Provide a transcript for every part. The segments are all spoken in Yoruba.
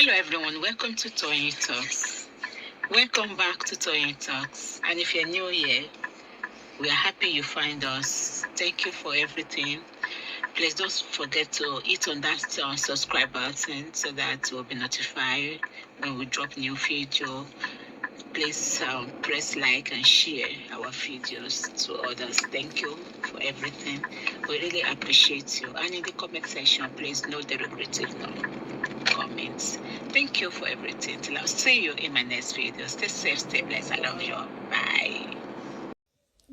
Hello everyone, welcome to Toyeen Talks. Welcome back to Toyeen Talks. And if you're new here, we are happy you find us. Thank you for everything. Please don't forget to hit on that subscribe button so that you'll be notified when we drop new video. Please press like and share our videos to others. Thank you for everything. We really appreciate you. And in the comment section, please no derogative no comments. Thank you for everything. Till I'll see you in my next video. Stay safe, stay blessed. I love you. Bye.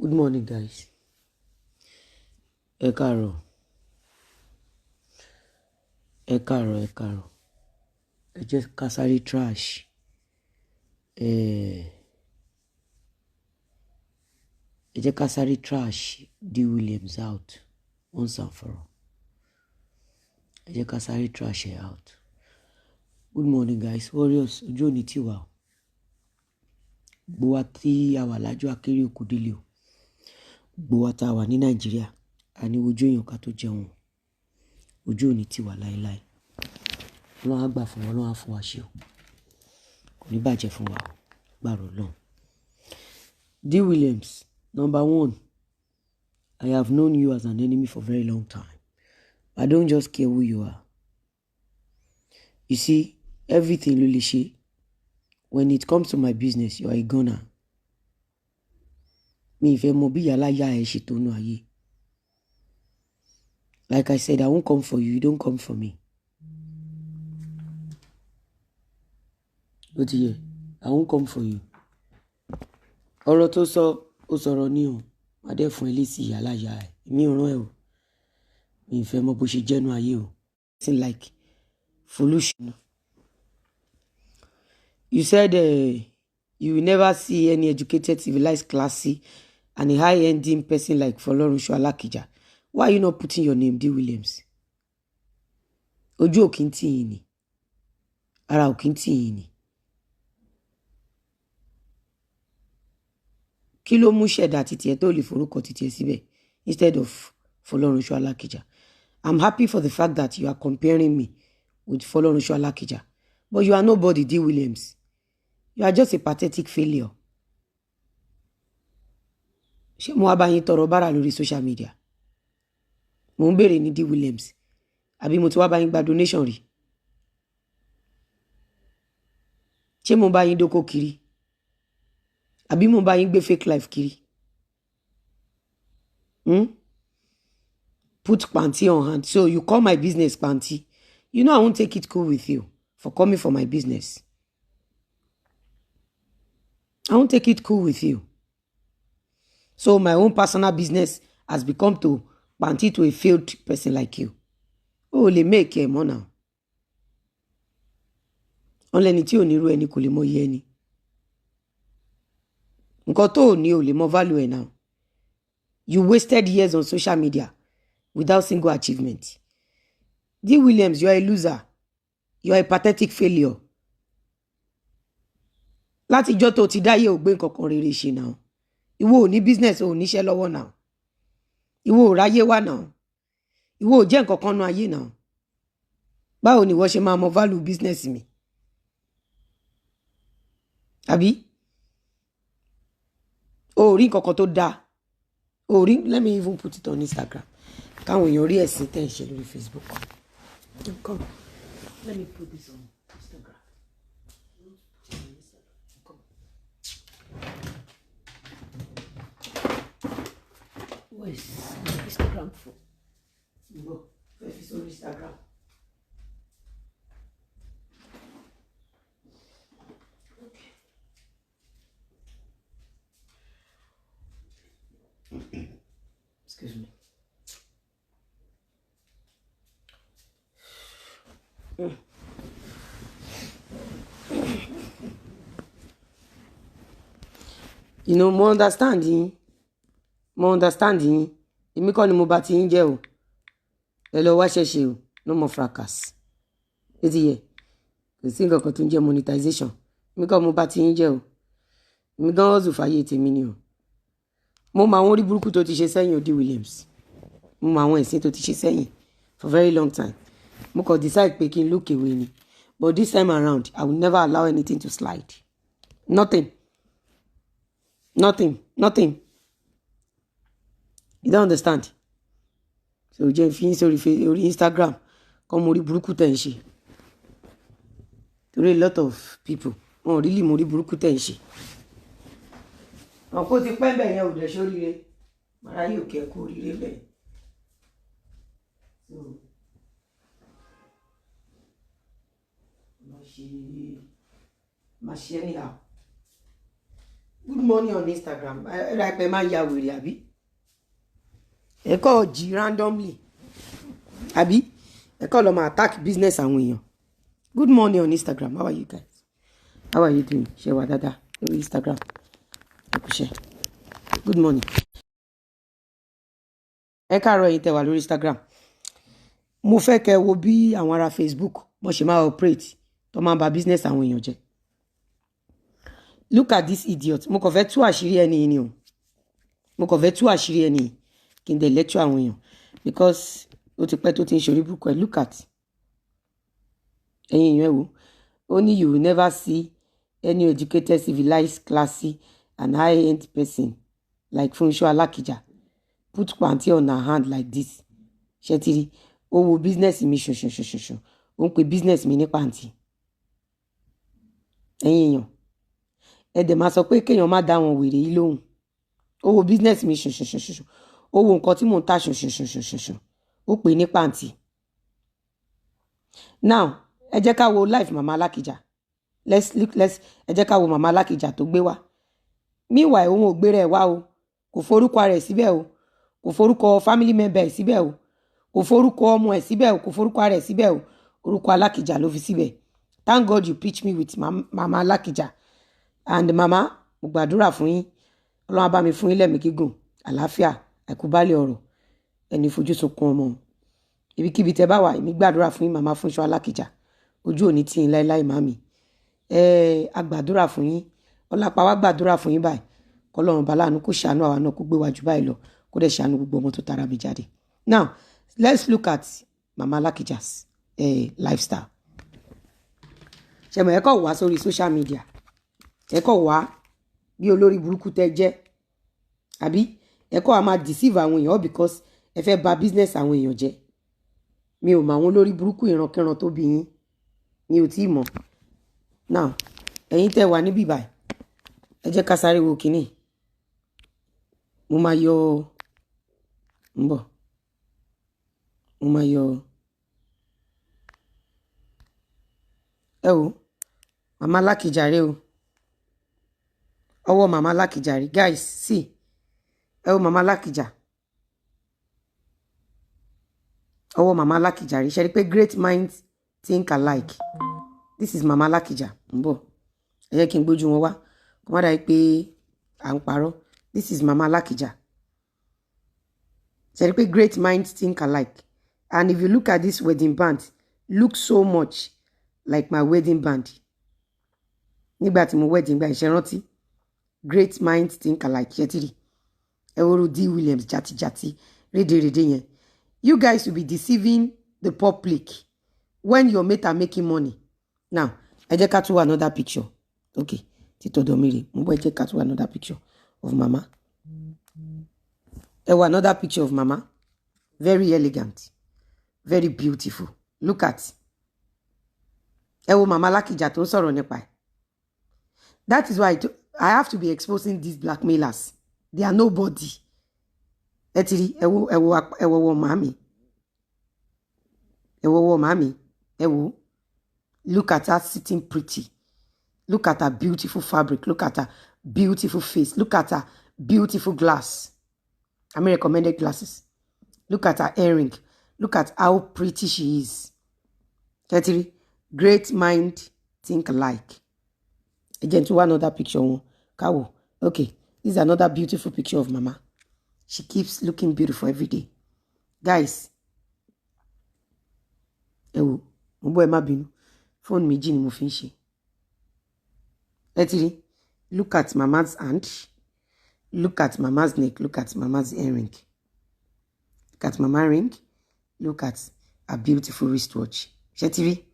Good morning, guys. Ẹ káàárọ̀. Ẹ káàárọ̀, ẹ káàárọ̀. Ẹ jẹ́ ká sáré trash. Ẹ jẹ́ ká sáré trash D Williams out once and for all. Ẹ jẹ́ ká sáré trash ẹ out. Good morning, guys. Warriors, ojú òní tì wá o. Gbogbo wa tí a wà lájọ akéré òkú délé o. Gbogbo wa tá a wà ní Nàìjíríà, a ní ojú èèyàn ká tó jẹun. Ojú òní tì wá láéláé. Ọlọ́run á gbà fún wa, Ọlọ́run á fún wa ṣe o. Kò ní bàjẹ́ fún wa o. Gbàrọ̀ Ọlọ́run. D Williams, number one, I have known you as an enemy for a very long time. I don't just care who you are. You see, everything ló lè ṣe. When it comes to my business, you are a gunner. Mi ì fẹ́ mọ bí ìyá láyà ẹ ṣe tó nú ayé. Like I said, I won't come for you, you don't come for me. Ó ti yẹ, I won't come for you. Ọ̀rọ̀ tó sọ, ó sọ̀rọ̀ ní o. Má dẹ̀ fún ẹ lésì ìyá láyà ẹ. Èmi ò rán ẹ o. Mi ì fẹ́ mọ bó ṣe jẹ́nu ayé o. Something like foolish. You said you will never see any educated, civilized, classy, and a high-ending person like Folorunsho Alakija. Why are you not putting your name, D Williams? Ojú ò kí ń tì yín ni. Ara ò kí ń tì yín ni. Kí ló mú ṣẹ̀dá títí ẹ tó lè forúkọ títí ẹ síbẹ̀ instead of Folorunsho Alakija? I'm happy for the fact that you are comparing me with Folorunsho Alakija. But you are nobody, D Williams. You are just a pathetic failure. Ṣé mo wá bá yín tọrọ bárà lórí social media? Mo ń béèrè ní D Williams. Àbí mo ti wá bá yín gba donation rí? Ṣé mo bá yín dóko kiri? Àbí mo bá yín gbé fake life kiri? Hmm? Put panty on hand. So you call my business panty. You know I won't take it cool with you for coming for my business. I won't take it cool with you. So my own personal business has become to panty to a failed person like you. O lè make ẹ mọ́ now. Wọ́n lẹ́ni tí ò ní irú ẹni kò lè mọ iye ẹni. Nǹkan tó ò ní ò lè mọ value ẹ̀ now. You wasted years on social media without single achievement. D Williams, you are a loser. You are a pathetic failure. Látijọ́ tó ti dáyé ò gbé nǹkan kan rere ṣe náà. Ìwọ ò ní business, ò níṣẹ́ lọ́wọ́ náà. Ìwọ ò ráyé wá náà. Ìwọ ò jẹ́ nǹkan kan nú ayé náà. Báwo ni ìwọ ṣe máa mọ value business mi? Àbí? O ò rí nǹkan kan tó dáa. O ò rí, let me even put it on Instagram. Káwọn èèyàn rí ẹ̀sìn tẹ̀ ń ṣe lórí Facebook. Come, let me put this on Instagram. Come. Where is my Instagram phone? Go, fẹ́ fi sórí Instagram. Okay. Excuse me. You know, mo understand yín. Mo understand yín. Èmi kọ́ ni mo bá ti yín jẹ́ o. Ẹ lọ wá ṣẹ̀ṣẹ̀ o. No more fracas. Ó ti yẹ. Kò sí nǹkan kan tó ń jẹ́ monetization. Èmi kọ́ mo bá ti yín jẹ́ o. Èmi gan hustle fàyè tèmi ni o. Mo mọ àwọn orí burúkú tó ti ṣe sẹ́yìn o, D Williams. Mo mọ àwọn ẹ̀sìn tó ti ṣe sẹ́yìn for very long time. Mo kàn decide pé kí n look away ni. But this time around, I will never allow anything to slide. Nothing. Nothing. Nothing. You don't understand. So jẹ́ fi yín sórí orí Instagram kọ́ mo rí burúkú tẹ̀ ń ṣe. Torí a lot of people wọn ò really mo rí burúkú tẹ̀ ń ṣe. Àwọn kó ti pẹ́ bẹ̀ yẹn ò dẹ̀ sóríire. Màrá yóò kẹ́ kú oríire bẹ́ẹ̀. So má ṣe má ṣe anyhow. Good morning on Instagram. Ẹ ra pé máa ń ya wèrè àbí? Ẹ kọ́ jí randomly àbí? Ẹ kọ́ lọ máa attack business àwọn èèyàn. Good morning on Instagram. How are you guys? How are you doing? Ṣé wà dáadáa lórí Instagram? Ẹ kú iṣẹ́. Good morning. Ẹ káàárọ̀ ẹ̀yin tẹ́ wà lórí Instagram. Mo fẹ́ kẹ́ wo bí àwọn ará Facebook bọ́n ṣe máa operate tó máa ń ba business àwọn èèyàn jẹ́. Look at this idiot. Mo kàn fẹ́ tú àṣírí ẹni yìí ni o. Mo kàn fẹ́ tú àṣírí ẹni yìí kí n dẹ̀ lecture àwọn èèyàn because ó ti pẹ́ tó ti ń ṣorí burúkú ẹ̀. Look at ẹ̀yin èèyàn, ẹ wò ó ní, "You will never see any educated, civilized, classy and high-end person like Funsho Alakija put panty on her hand like this." Ṣé ti rí? Ó wo business mi ṣùnṣùnṣùnṣùn, ó ń pe business mi ní pàǹtí. Ẹ̀yin èèyàn, ẹ dẹ̀ máa sọ pé kéèyàn má dá wọn wèrè yìí lóhùn. Ó wo business mi ṣùnṣùnṣùnṣùn, ó wo nǹkan tí mò ń tà ṣùnṣùnṣùnṣùn, ó pè é ní pàǹtí. Now ẹ jẹ́ ká wo life Mama Alákìjà. Let's look, let's ẹ jẹ́ ká wo Mama Alákìjà tó gbé wá. Meanwhile, òun ò gbéra ẹ̀ wá o, kò forúkọ ara ẹ̀ síbẹ̀ o, kò forúkọ family member ẹ̀ síbẹ̀ o, kò forúkọ ọmọ ẹ̀ síbẹ̀ o, kò forúkọ ara ẹ̀ síbẹ̀ o. Orúkọ Alákìjà ló fi síbẹ̀. Thank God you pitch me with Mama Alákìjà. And mama, mo gbàdúrà fún yín, Ọlọ́run á bá mi fún yín lẹ́mìí gígùn, àlàáfíà, àìkúbálẹ̀ ọ̀rọ̀, ẹni fojú sunkún ọmọ. Ibikíbi tẹ bá wà, èmi gbàdúrà fún yín, Màmá Fúnṣọ́ Alákìjà, ojú òní tì yín láéláé. Màmí ẹ, a gbàdúrà fún yín, ọlápá wa gbàdúrà fún yín báyìí, kọlọ́run bá láàánú kó ṣàánú àwa náà, kó gbé wa jù báyìí lọ, kó dẹ̀ ṣàánú gbogbo ọmọ tó tara mi jáde. Now let's look at Mama Alákìjà's lifestyle. Ṣẹmọ ẹ kọ wá sórí social media, ẹ kọ wá bí olórí burúkú tẹ jẹ́ àbí ẹ kọ́ a máa deceive àwọn èèyàn because ẹ fẹ́ bà business àwọn èèyàn jẹ́. Mi ò mọ àwọn olórí burúkú ìrankíran tó bí yín, mi ò tí ì mọ̀. Now ẹ̀yin tẹ́ wà níbí báyìí, ẹ jẹ́ ká sáré wo kínní. Mo máa yọ ń bọ̀, mo máa yọ. Ẹ wo Màmá Alákìjà rẹ o, ọwọ́ Màmá Alákìjà rẹ. Guys, see, ẹ wo Màmá Alákìjà, ọwọ́ Màmá Alákìjà rẹ. Ṣe rí pé great minds think alike? This is Màmá Alákìjà. Ń bọ̀, ẹ jẹ́ kí n gbójú wọn wá kó má dàbí pé à ń parọ́. This is Màmá Alákìjà. Ṣe rí pé great minds think alike? And if you look at this wedding band, look so much like my wedding band nígbà tí mo wedding gba ìṣe rántí. Great minds think alike. Ṣe ti rí? Ẹ wo D Williams jatijati rédèrèdè yẹn. You guys will be deceiving the public when your mate are making money. Now ẹ jẹ́ ká tún wá another picture. Okay, títọ́dọ̀ mi rè mo bọ́. Ẹ jẹ́ ká tún wá another picture of mama. Ẹ wá another picture of mama, very elegant, very beautiful. Look at, ẹ wo Mama Alákìjà tó ń sọ̀rọ̀ nípa ẹ̀. That is why I have to be exposing these blackmailers. They are nobody. Ẹ ti rí? Ẹ wo, ẹ wo, ẹ wo ọwọ́ màmí, ẹ wo ọwọ́ màmí, ẹ wo. Look at her sitting pretty. Look at her beautiful fabric. Look at her beautiful face. Look at her beautiful glass, I mean recommended glasses. Look at her earring. Look at how pretty she is. Ẹ ti rí? Great mind think alike. Ẹ jẹ́ n tún wá another picture wọn káwò. Okay, this is another beautiful picture of mama. She keeps looking beautiful every day, guys. Ẹ wò mo bọ́, ẹ má bínú, fóònù méjì ni mo fi ń ṣe. Ẹ ti rí? Look at mama's hand. Look at mama's neck. Look at mama's earring. Look at mama ring. Look at her beautiful wristwatch. Ṣé ti rí?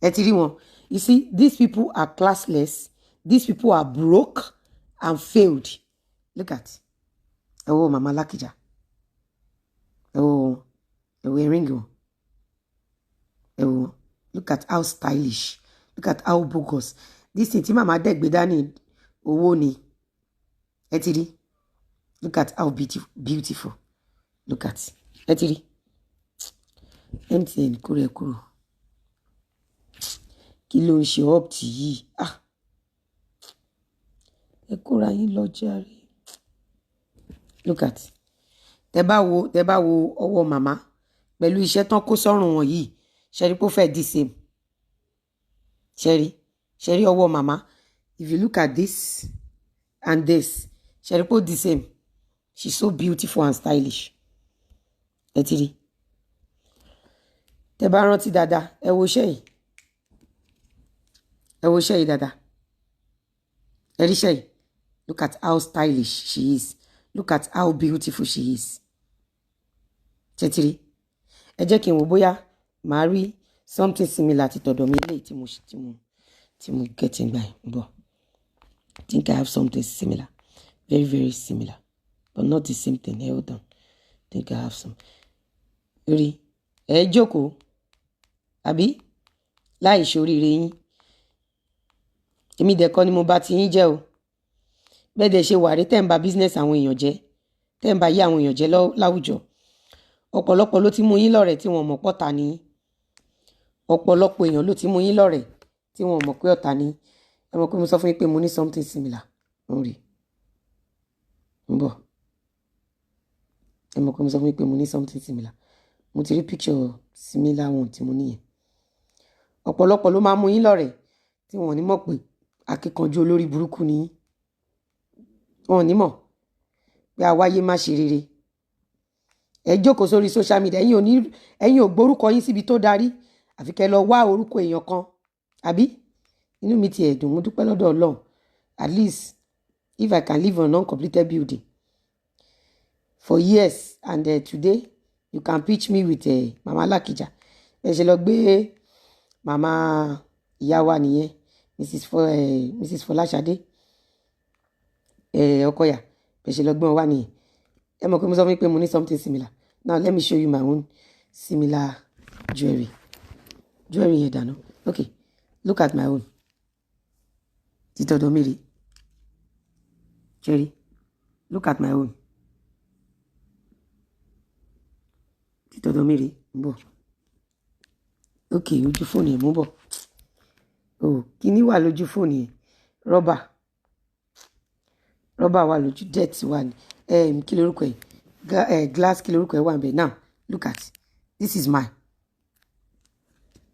Ẹ ti rí wọn. You see, these people are classless. These people are broke and failed. Look at. Ẹ wo Mama Alákìjà. Ẹ wo wọn. Ẹ wo earring wọn. Ẹ wo wọn. Look at how stylish. Look at how bogus. This thing tí màmá dẹ̀ gbé dání, owó ni. Ẹ ti rí. Look at how beautiful, beautiful. Look at. Ẹ ti rí. MTN kúrò, ẹ kúrò. Kí ló ń ṣe up tí yìí? Ah! Ẹ kóra yín lọ jàre. Look at. Tẹ bá wo ọwọ́ màmá pẹ̀lú iṣẹ́ tán kó sọ́rùn wọn yìí, ṣe rí pé ó fẹ́ di same. Ṣe rí? Ṣe rí ọwọ́ màmá? If you look at this and this, ṣe rí pé ó di same. She's so beautiful and stylish. Ẹ ti rí. Tẹ bá rántí dáadáa, ẹ wo iṣẹ́ yìí. Ẹ wo iṣẹ́ yìí dáadáa. Ẹ rí iṣẹ́ yìí. Look at how stylish she is. Look at how beautiful she is. Ṣé ti rí? Ẹ jẹ́ kí n wò bóyá màá rí something similar ti tọ̀dọ̀ mi eléyìí tí mo get ngbà yẹn bọ̀. I think I have something similar. Very, very similar. But not the same thing. Hold on. I think I have some. Rí. Ẹ jókòó. Àbí? Láì ṣoríire yín. Èmi dẹ̀ kọ́ ni mo bá ti yín jẹ́ o. Bẹ́ẹ̀ dẹ̀ ṣe wà rí, tẹ́ ń ba business àwọn èèyàn jẹ́. Tẹ́ ń ba yé àwọn èèyàn jẹ́ láwùjọ. Ọ̀pọ̀lọpọ̀ ló ti mú yín lọ́rẹ̀ẹ́ tí wọ́n mọ̀ pọ́ta ni yín. Ọ̀pọ̀lọpọ̀ èèyàn ló ti mú yín lọ́rẹ̀ẹ́ tí wọ́n mọ̀ pé ọ̀tá ni yín. Ẹ mọ̀ pé mo sọ fún yín pé mo ní something similar. Ń rí. Ń bọ̀. Ẹ mọ̀ pé mo sọ fún yín pé mo ní something similar. Mo ti rí picture similar one tí mo ní yẹn. Ọ̀pọ̀lọpọ̀ ló máa mú yín lọ́rẹ̀ẹ́ tí wọ́n ò ní mọ̀ pé akíkanjú olórí burúkú ni yín. Wọn ò ní mọ̀ pé àwáyé má ṣe rere. Ẹ jókòó sórí social media, ẹ̀yin ò ní, ẹ̀yin ò gbórúkọ yín síbi tó darí, àfi kẹ́ lọ wá orúkọ èèyàn kan. Àbí? Inú mi ti ẹ̀dùn, mo dúpẹ́ lọ́dọ̀ Ọlọ́run. At least if I can live on uncompleted building for years and today you can pitch me with Mama Alakija. Ẹ ṣe lọ gbé màmá ìyá wa nìyẹn, Mrs. Fọláṣadé Ọkọyà. Ẹ ṣe lọ gbé wọn wá nìyẹn. Ẹ mọ̀ pé mo sọ fún yín pé mo ní something similar. Now let me show you my own similar jewelry. Jewelry yẹn dànù. Okay, look at my own. Títọ́dọ̀ mi rí. Jewelry. Look at my own. Títọ́dọ̀ mi rí. Ń bọ̀. Okay, ojú fóònù yẹn mú bọ̀. Oh, kíní wà lójú fóònù yẹn? Rọ́bà. Rọ́bà wà lójú, dirt wà ní. Kí lorúkọ ẹ̀? Glass kí lorúkọ ẹ̀ wà níbẹ̀. Now, look at. This is mine.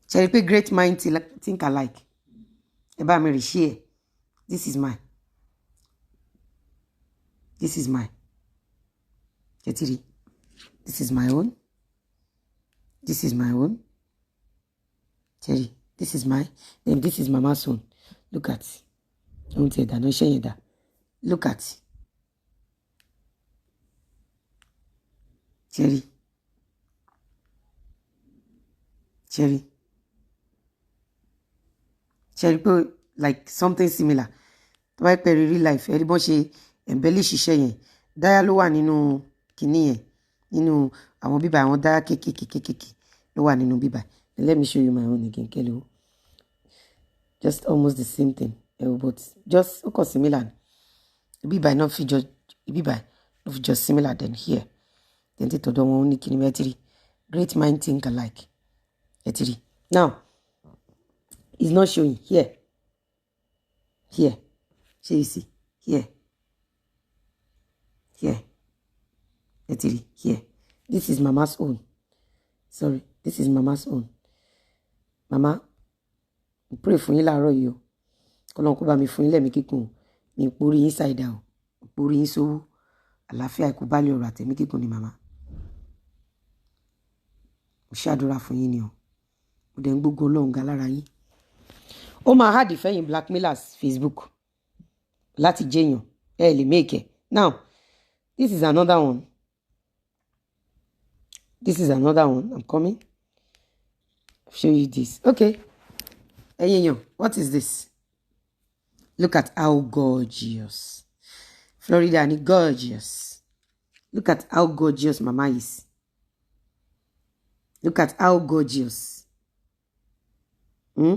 Ṣé rí pé great mind think alike? Ẹ bá mi rí share. This is mine. This is mine. Ṣé ti rí? This is my own. This is my own. Ṣé rí? This is mine. Then this is mama's own. Look at. Ohun tí ẹ dáná iṣẹ́ yẹn dà. Look at. Ṣé rí? Ṣé rí? Ṣé rí pé like something similar? Tó bá pẹ́ rí real life, ẹ rí bọ́n ṣe embellish iṣẹ́ yẹn. Dáyà ló wà nínú kinní yẹn. Nínú àwọn bíbà, àwọn dáyà kéékèèké kéékèèké ló wà nínú bíbà. And let me show you my own again, Kelly. Just almost the same thing, but just ó kàn similar ni. Ibi báyìí náà fi jọ, ibi báyìí ló fi jọ similar than here. Then tí tọ̀dọ̀ wọn ó ní kinní mẹ́tìrì. Great mind think alike. Ẹ ti rí. Now, it's not showing here. Here. Ṣé you see? Here. Here. Ẹ ti rí. Here. This is mama's own. Sorry, this is mama's own. Mama, mo pray fún yín láàárọ̀ yìí o. K'Ọlọ́run kó bá mi fún yín lẹ́mìí kíkún o. Mi ò porí yín ṣàìdá o. Mo porí yín sówó. Àlàáfíà, ikú bá lè ọ̀rọ̀ àtẹ̀mí kíkún ni màmá. Mo ṣàdúrà fún yín ni o. Mo dẹ̀ ń gbógun Ọlọ́run ga lára yín. Ó máa hard fẹ́yìn blackmailers Facebook láti jẹ́yàn. Ẹ lè make it. Now, this is another one. This is another one. I'm coming. I'll show you this. Okay. Ẹ̀yin èèyàn, what is this? Look at how gorgeous. Florida ni gorgeous. Look at how gorgeous mama is. Look at how gorgeous. Hmm?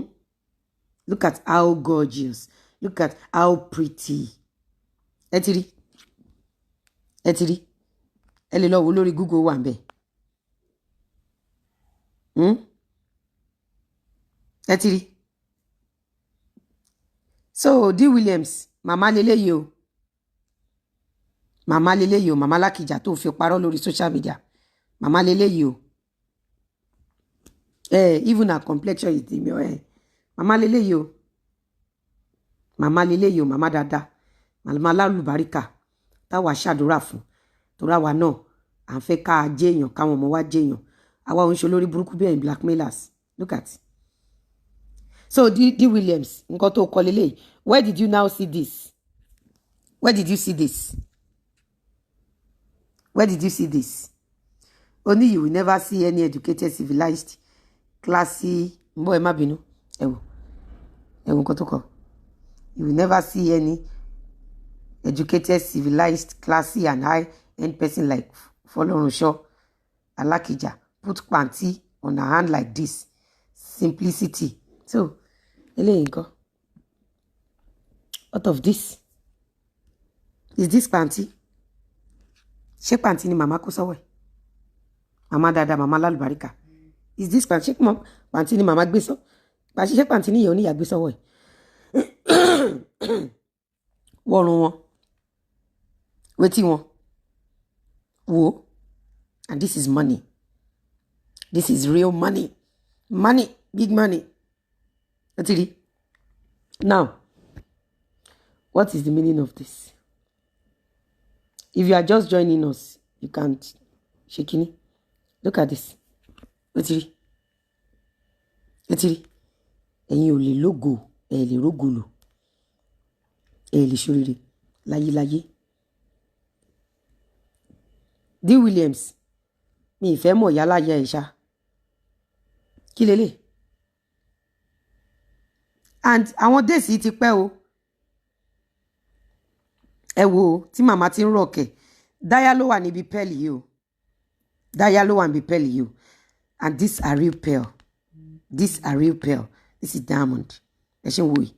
Look at how gorgeous. Look at how pretty. Ẹ ti rí. Ẹ ti rí. Ẹ lè lọ wo lórí Google, wà ń bẹ̀. Ẹ ti rí. So D Williams, màmá leléyìí o. Màmá leléyìí o, màmá Lákìjà tó fi parọ́ lórí social media. Màmá leléyìí o. Even her complexion is demure. Màmá leléyìí o. Màmá leléyìí o, màmá dáadáa. Màmá lálùbáríkà táwa ṣàdúrà fún. Torí àwa náà, à ń fẹ́ ká jẹ́yàn, káwọn ọmọ wa jẹ́yàn. Àwa ò ń ṣe olórí burúkú bí ẹ̀yin blackmailers. Look at. So D, D Williams, nǹkan tó kọ leléyìí. Where did you now see this? Where did you see this? Where did you see this? Only you will never see any educated, civilized, classy. Mbọ́, ẹ má bínú. Ẹ wò. Ẹ wò nǹkan tó kọ. You will never see any educated, civilized, classy and high-end person like Fọlọ́runṣọ́ Alákìjà put panty on her hand like this. Simplicity. So, eléyìí nǹkan. What of this? Is this panty? Ṣé pàǹtí ni màmá kó sọ́wọ́ ẹ̀? Màmá dáadáa, màmá lálùbáríkà. Is this pàǹtí? Ṣé pàǹtí ni màmá gbé sọ? Ṣé pàǹtí ni ìyá oníyà gbé sọ́wọ́ ẹ̀? Wọ́run wọn, wetí wọn, wo. And this is money. This is real money. Money, big money. Ẹ ti rí. Now, what is the meaning of this? If you are just joining us, you can't ṣe kíní. Look at this. Ó ti rí. Ó ti rí. Ẹ̀yin ò lè lógo, ẹ̀ lè rógo lò, ẹ̀ lè ṣoríire láyéláyé. D Williams, mi ì fẹ́ mọ̀ yálà yẹ ẹ̀ ṣá. Kí lélẹ̀? And àwọn days yìí ti pẹ́ o. Ẹ wo tí màmá ti ń rọ̀kẹ̀. Dáyà ló wà níbi pearl yìí o. Dáyà ló wà níbi pearl yìí o. And this are real pearl. This are real pearl. This is diamond. Ẹ ṣe ń wo yìí.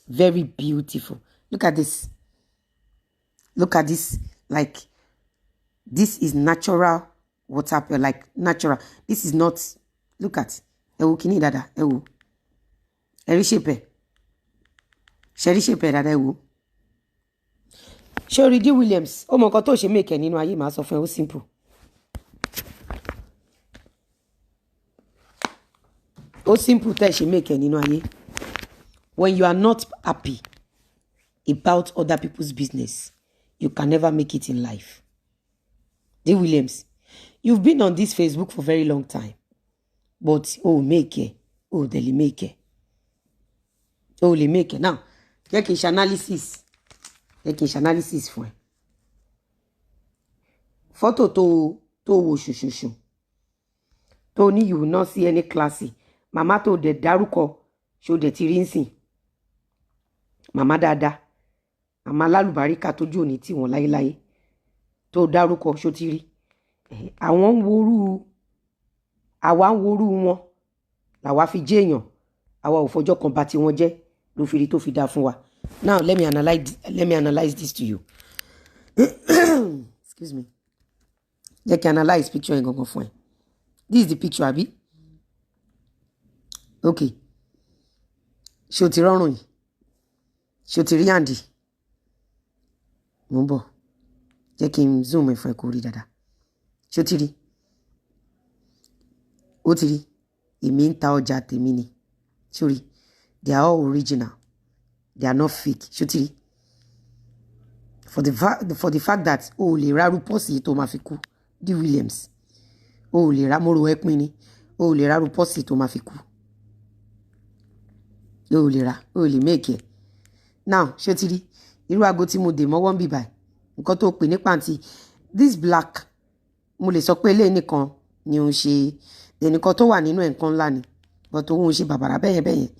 Very beautiful. Look at this. Look at this. Like, this is natural water pearl. Like, natural. This is not, look at. Ẹ wo kíní dáadáa. Ẹ wo. Ẹ rí shape ẹ̀. Ṣe rí shape ẹ̀ dáadáa, ẹ wo. Ṣé o rí D Williams? Ó mọ nǹkan tó ṣe make ẹ̀ nínú ayé, màá sọ fún ẹ, ó simple. Ó simple tẹ́ ẹ ṣe make ẹ̀ nínú ayé. When you are not happy about other people's business, you can never make it in life. D Williams, you've been on this Facebook for very long time, but oh, make it, oh, dẹ̀ lè make it, oh, lè make it. Now, jẹ́ kí n ṣe analysis, jẹ́ kí n ṣe analysis fún ẹ. Fọ́tò tó wò ṣùṣùṣù tó ní you will not see any classy màmá tó dẹ̀ dárúkọ, ṣó dẹ̀ ti rí ń sìn? Màmá dáadáa, màmá lálùbáríkà tójú òní tì wọ́n láyéláyé tó dárúkọ, ṣó ti rí? Àwọn ń worú, àwa ń worú wọn làwa fi jẹ́ èèyàn. Àwa ò fọjọ́ kan bà tiwọn jẹ́ ló fi rí tó fi dáa fún wa. Now let me analyse this to you. Excuse me. Jẹ́ kí n analyse picture yẹn gangan fún ẹ. This is the picture, àbí? Okay, ṣé o ti rọrùn yìí? Ṣé o ti rí àǹdí? Mo ń bọ̀, jẹ́ kí n zoom ẹ̀ fún ẹ kó rí dáadáa. Ṣé o ti rí? Ó ti rí. Èmi ń ta ọjà tèmi ni. Ṣé o rí? They are all original, they are not fake. Ṣé o ti rí? For the fact that o ò lè ra irú purse yìí tó máa fi kú, D Williams, o ò lè ra mórò ẹ pin ni. O ò lè ra irú purse yìí tó máa fi kú. O ò lè ra, o ò lè make ẹ̀. Now, ṣé o ti rí irú aago tí mo dè mọ́wọ́ ń bì báyìí? Nǹkan tó pè ní pàǹtí, this black, mo lè sọ pé eléyìí nìkan ni òun ṣe ẹnìkan tó wà nínú ẹ̀, nǹkan ńlá ni. But òun ò ṣe bàbàrà bẹ́yẹn bẹ́yẹn.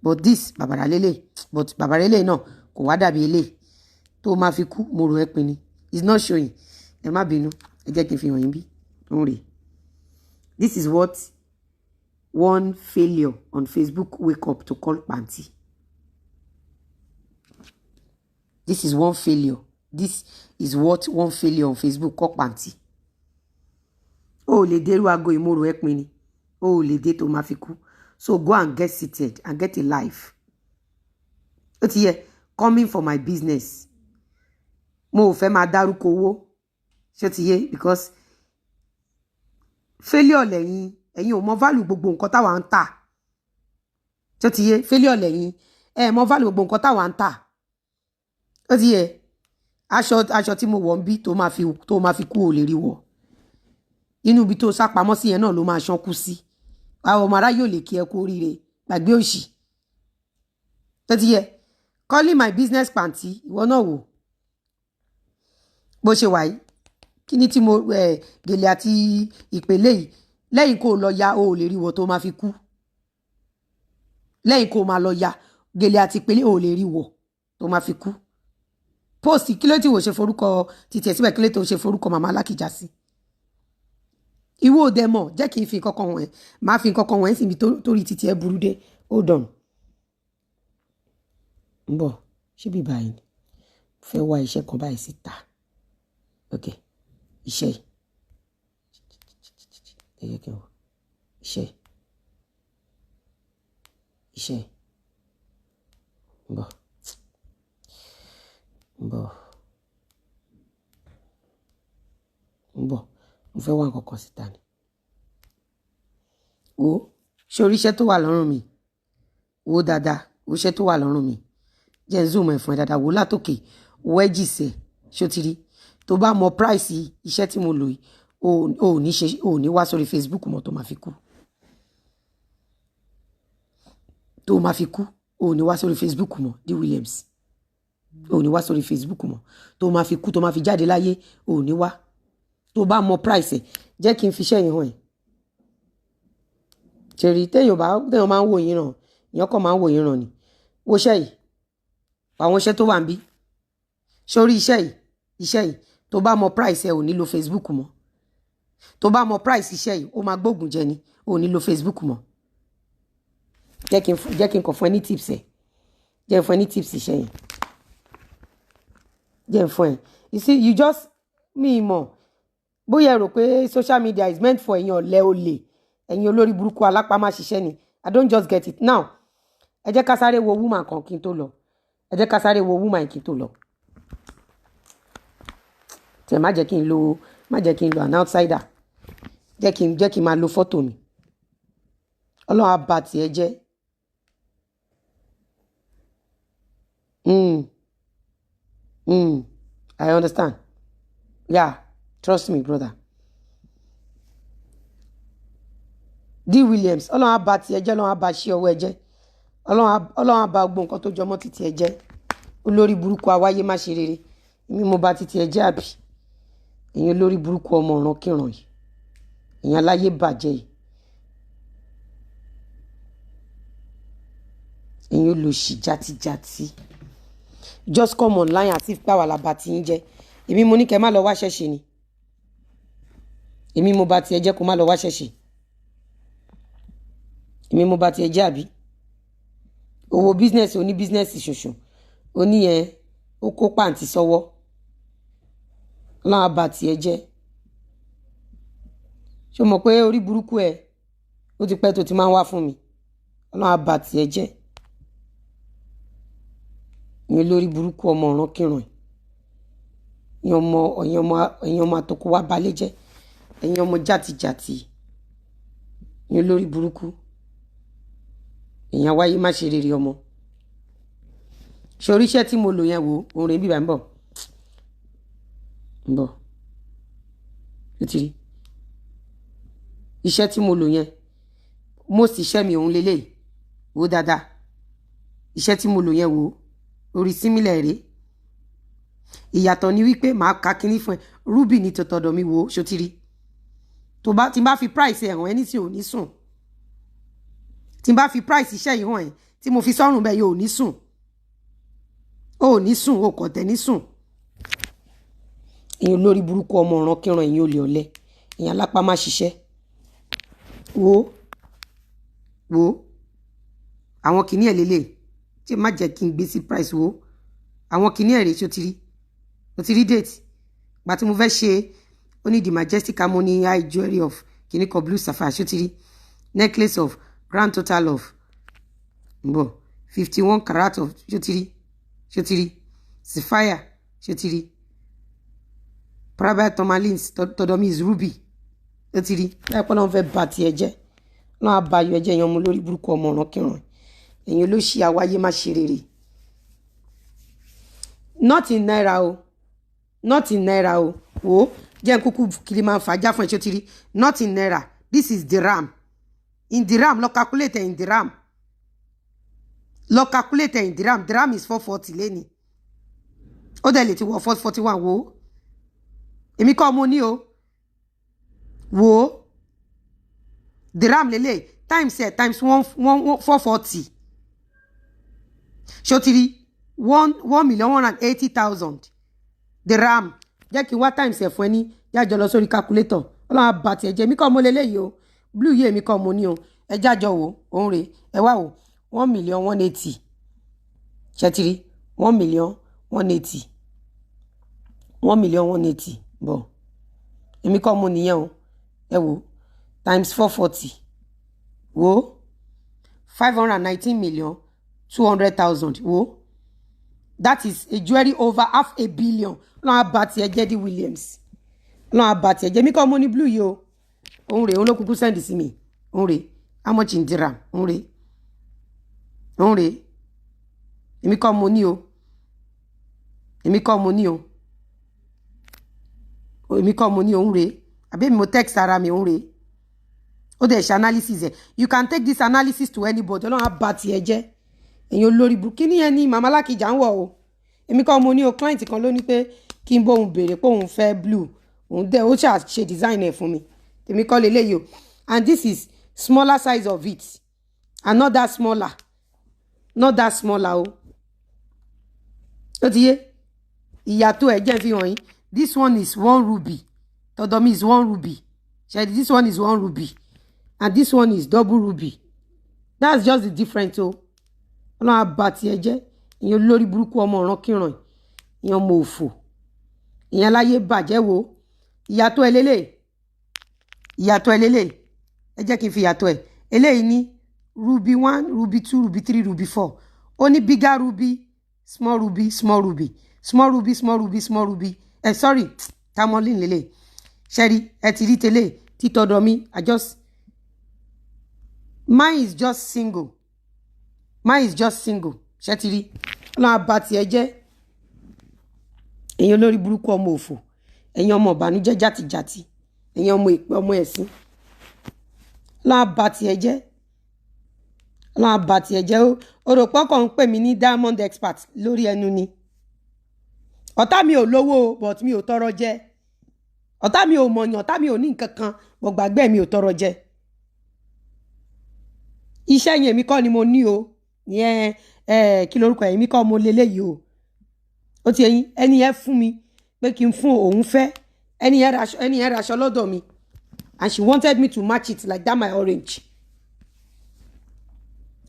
But this bàbàrà lélẹ̀, but bàbàrà lélẹ̀ náà kò wá dàbí eléyìí. Tó máa fi kú, mo rò ẹ́ pin ni. It's not showing. Ẹ má bínú, ẹ jẹ́ kí n fi hàn yín bí òun rèé. This is what one failure on Facebook wake up to call panty. This is one failure. This is what one failure on Facebook call panty. O ò lè dérú aago ìmòrò ẹ pin ni. O ò lè dé tó máa fi kú. So go and get seated and get a life. Ó ti yẹ, coming for my business. Mo ò fẹ́ máa dárúkọ owó. Ṣé ó ti yé? Because failure lẹ́yìn, ẹ̀yin ò mọ value gbogbo nǹkan táwa ń tà. Ṣé ó ti yé? Failure lẹ́yìn, ẹ mọ value gbogbo nǹkan táwa ń tà. Ó ti yẹ, aṣọ tí mo wọ̀ ń bí, tó máa fi kú, ò lè rí wọ̀. Inú ibi tó sá pamọ́ sí yẹn náà ló máa ṣán kú sí. Àwọn ọmọ aráyé ò lè kí ẹ kú oríire. Gbàgbé òṣì. Tó ti yẹ, calling my business pàǹtí. Ìwọ náà wò bó ṣe wà yìí. Kí ni tí mo gèlè àti ìpele yìí, lẹ́yìn kó o lọ ya, o ò lè rí wọ̀ tó máa fi kú. Lẹ́yìn kó o máa lọ ya gèlè àti ìpele, o ò lè rí wọ̀ tó máa fi kú. Post kí ló tí wò ṣe forúkọ títí ẹ̀ síbẹ̀? Kí ló tó ṣe forúkọ màmá Alákìjà sí? Ìwọ òde mọ̀, jẹ́ kí n fi nǹkan kan wọ̀n ẹ́. Máa fi nǹkan kan wọ̀n ẹ́ sì mi torí títí ẹ burú dé. Hold on, ń bọ̀. Ṣé bí báyìí ni mo fẹ́ wá iṣẹ́ kan báyìí síta? Ok, iṣẹ́ yìí, ẹ jẹ́ kí n wò iṣẹ́ yìí, iṣẹ́ yìí. Ń bọ̀, ń bọ̀, ń bọ̀. Mo fẹ́ wá nǹkan kan síta ni. Wo, ṣé orí iṣẹ́ tó wà lọ́rùn mi? Wo dáadáa, wo iṣẹ́ tó wà lọ́rùn mi. Jẹ́ n zoom ẹ̀ fún ẹ dáadáa. Wò látòkè, wo ẹ́jìsẹ̀. Ṣó ti rí? Tó bá mọ price iṣẹ́ tí mo lò yìí, o ò ní ṣe, o ò ní wá sórí Facebook mọ́ tó máa fi kú. Tó máa fi kú, o ò ní wá sórí Facebook mọ́. D Williams, o ò ní wá sórí Facebook mọ́ tó máa fi kú, tó máa fi jáde láyé, o ò ní wá, tó bá mọ price ẹ̀. Jẹ́ kí n fi iṣẹ́ yìí hàn ẹ́. Ṣèrì téèyàn bá téèyàn máa ń wò yín ràn, èèyàn kàn máa ń wò yín ràn ni. Wo iṣẹ́ yìí, àwọn iṣẹ́ tó wà ń bí sórí iṣẹ́ yìí. Iṣẹ́ yìí, tó bá mọ price ẹ̀, ò ní lo Facebook mọ́. Tó bá mọ price iṣẹ́ yìí, ó máa gbógun jẹ ni, ò ní lo Facebook mọ́. Jẹ́ kí n kàn fún ẹ ní tips ẹ̀. Jẹ́ n fún ẹ ní tips iṣẹ́ yẹn. Jẹ́ n fún ẹ. You see, you just mi mọ̀ bóyá ẹ rò pé social media is meant for ẹ̀yin ọ̀lẹ, olè, ẹ̀yin olórí burúkú alápámá ṣiṣẹ́ ni. I don't just get it now. Ẹ jẹ́ ká sáré wo woman kan kí n tó lọ. Ẹ jẹ́ ká sáré wo woman kí n tó lọ. Tẹ̀ má jẹ́ kí n lo an outsider. Jẹ́ kí n máa lo fọ́tò mi. Ọlọ́run á bà tiẹ̀ jẹ́. I understand. Yeah, trust me, brother. D Williams, Ọlọ́run á bà tiẹ̀ jẹ́. Ọlọ́run á bà ṣí ọwọ́ ẹ jẹ́. Ọlọ́run á bà gbogbo nǹkan tó jọmọ́ títí ẹ jẹ́. Olórí burúkú awáyé má ṣe rere. Èmi mo bà títí ẹ jẹ́, àbí? Ẹ̀yin olórí burúkú ọmọ ọ̀ràn kíran yìí, ẹ̀yin aláyé bàjẹ́ yìí, ẹ̀yin olòṣì játijáti. Just come online as if pàwọ́ làbà tí ń jẹ́. Èmi mo ní kẹ́ má lọ wá ṣẹ̀ṣẹ̀ ni. Èmi mo bà tiẹ̀ jẹ́, kó má lọ wá ṣẹ̀ṣẹ̀. Èmi mo bà tiẹ̀ jẹ́, àbí? Owó business oní business ṣoṣo oníyẹn, ó kó pàǹtí sọ́wọ́. Ọlọ́run á bà tiẹ̀ jẹ́. Ṣé o mọ̀ pé orí burúkú ẹ ó ti pẹ́ tó ti máa ń wá fún mi? Ọlọ́run á bà tiẹ̀ jẹ́. Ìyẹn lórí burúkú ọmọ ọ̀ràn kírun, ẹ̀yin ọmọ àtòkù wá balẹ̀ jẹ́, ẹ̀yin ọmọ játijàti, ìyẹn lórí burúkú, èèyàn wáyé má ṣe rere ọmọ. Ṣe oríṣẹ́ tí mo lò yẹn, wò ó rìn bíbá. Ń bọ̀, ń bọ̀. Ó ti rí iṣẹ́ tí mo lò yẹn. Most iṣẹ́ mi òun lélẹ̀. Wò dáadáa, iṣẹ́ tí mo lò yẹn, wò orí símílẹ̀ rèé. Ìyàtọ̀ ni wípé màá ka kinní fún ẹ. Ruby ní tọ̀tọ̀dọ̀ mi. Wò ó, ṣó ti rí? Tó bá tí n bá fi price ẹ̀ hàn ẹ́ nísìnyí, ò ní sùn. Tí n bá fi price iṣẹ́ yìí hàn ẹ́, tí mo fi sọ́rùn bẹ́ẹ̀, yóò ní sùn, ó ní sùn, ó kàn tẹ̀ ní sùn. Èèyàn lórí burúkú, ọmọ ọ̀ràn kíran, èèyàn olè, ọ̀lẹ, èèyàn alápá má ṣiṣẹ́. Wo, wo àwọn kìíní ẹ̀ lélẹ̀ tí má jẹ́ kí n gbé sí price. Wo àwọn kìíní ẹ̀ rèé. Tí ó ti rí, ó ti rí date gba tí mo fẹ́ ṣe. Ó ní the majestic harmony high jewelry of kìíní kan, blue sapphire. Ṣó ti rí necklace of grand total of nbọ 51 carat of? Ṣó ti rí? Ṣó ti rí sapphire? Ṣó ti rí private tourmalines? Tọ̀dọ̀ mi is ruby. Ó ti rí láìpẹ́ náà. Fẹ́ bà tiẹ̀ jẹ́ náà, abayọ ẹjẹ́ yẹn, ọmọ lórí burúkú, ọmọ ọ̀ràn kìràn, ẹ̀yin olóṣì, àwáyé má ṣe rere. Not in naira o, not in naira o. Wo, jẹ́ n kúkú kiri máa ń fàájà fún ẹ. Ṣó ti rí? Not in naira, this is dirham. In dirham, lọ calculate in dirham, lọ calculate in dirham. Dirham is 440 lẹ́ni, ó dẹ̀ lè ti wọ 441. Wo, èmi kọ́ mo ní o. Wo, dirham lélẹ̀, times ẹ̀ times one one one 440. Ṣó ti rí? One 1,180,000 dirham. Jẹ́ kí n wá times ẹ̀ fún ẹ ní jájọ lọ sórí calculator. Ọlọ́run á bà tiẹ̀ jẹ́. Èmi kọ́ mo lélẹ́yìí o. Blue yìí, èmi kọ́ mo ní o. Ẹ jájọ wò òun rè. Ẹ wá wò, 1,180,000. Ṣẹ́ ti rí? 1,180,000, 1,180,000 bọ̀. Èmi kọ́ mo nìyẹn o. Ẹ wò, times 440. Wò, 519,200,000. Wò, that is a jewelry over half a billion. Ọlọ́run á bà tiẹ̀ jẹ́, D Williams. Ọlọ́run á bà tiẹ̀ jẹ́. Èmi kọ́ mo ní blue yìí o. Òun rè, òun ló kúkú send sí mi. Òun rè, how much in dirham? Òun rè, òun rè. Èmi kọ́ mo ní o, èmi kọ́ mo ní o, èmi kọ́ mo ní. Òun rè, àbí èmi mo text ara mi? Òun rè. Ó dẹ̀ ṣe analysis ẹ̀. You can take this analysis to anybody. Ọlọ́run á bà tiẹ̀ jẹ́, èyàn olórí burúkú. Ní yẹn ni màmá Alákìjà ń wọ̀ o. Èmi kọ́ mo ní o. Client kan ló ní pé kí n bóun béèrè pé òun fẹ́ blue. Òun dẹ̀ ó ṣà ṣe design ẹ̀ fún mi. Èmi kọ́ leléyìí o. And this is smaller size of it, and not that smaller, not that smaller o. Ó ti yé ìyàtọ̀ ẹ̀. Jẹ́ n fi hàn yín. This one is one ruby. Tọ̀dọ̀ mi is one ruby. Ṣe, this one is one ruby and this one is double ruby. That's just the difference o. Ọlọ́run á bà tiẹ̀ jẹ́, ìyẹn olórí burúkú, ọmọ ọ̀ràn kíran, ìyẹn ọmọ òfò, ìyẹn láyé bàjẹ́. Wo ìyàtọ̀ ẹ lélẹ̀, ìyàtọ̀ ẹ lélẹ̀. Ẹ jẹ́ kí n fi ìyàtọ̀ ẹ eléyìí ní ruby one, ruby two, ruby three, ruby four. Ó ní bigger ruby, small ruby, small ruby, small ruby, small ruby, small ruby. Ẹ sorry, tourmaline lélẹ̀. Ṣẹ́rí, ẹ ti rí tẹ́lẹ̀ títọ́dọ̀ mi. I just, mine is just single, mine is just single. Ṣẹ́ ti rí? Ọlọ́run á bà tiẹ̀ jẹ́, ẹ̀yin olórí burúkú, ọmọ òfò, ẹ̀yin ọmọ ìbànújẹ́ jàtìjàtì, ẹ̀yin ọmọ ìpè, ọmọ ẹ̀sìn. Ọlọ́run á bà tiẹ̀ jẹ́, Ọlọ́run á bà tiẹ̀ jẹ́. Ó rò pọ́kàn ń pè mí ní diamond expert lórí ẹnu ni. Ọ̀tá mi ò lówó o, but mi ò tọrọ jẹ. Ọ̀tá mi ò mọ̀yàn, ọ̀tá mi ò ní nǹkan kan, but gbàgbé, mi ò tọrọ jẹ. Iṣẹ́ yẹn, èmi kọ́ ni mo ní o. Ìyẹn ẹ kí lorúkọ ẹ̀? Èmi kọ́ mo leléyìí o. Ó ti ẹyin ẹni yẹn fún mi pé kí n fún òun fẹ́. Ẹni yẹn raṣọ, ẹni yẹn raṣọ lọ́dọ̀ mi, and she wanted me to match it like that, my orange.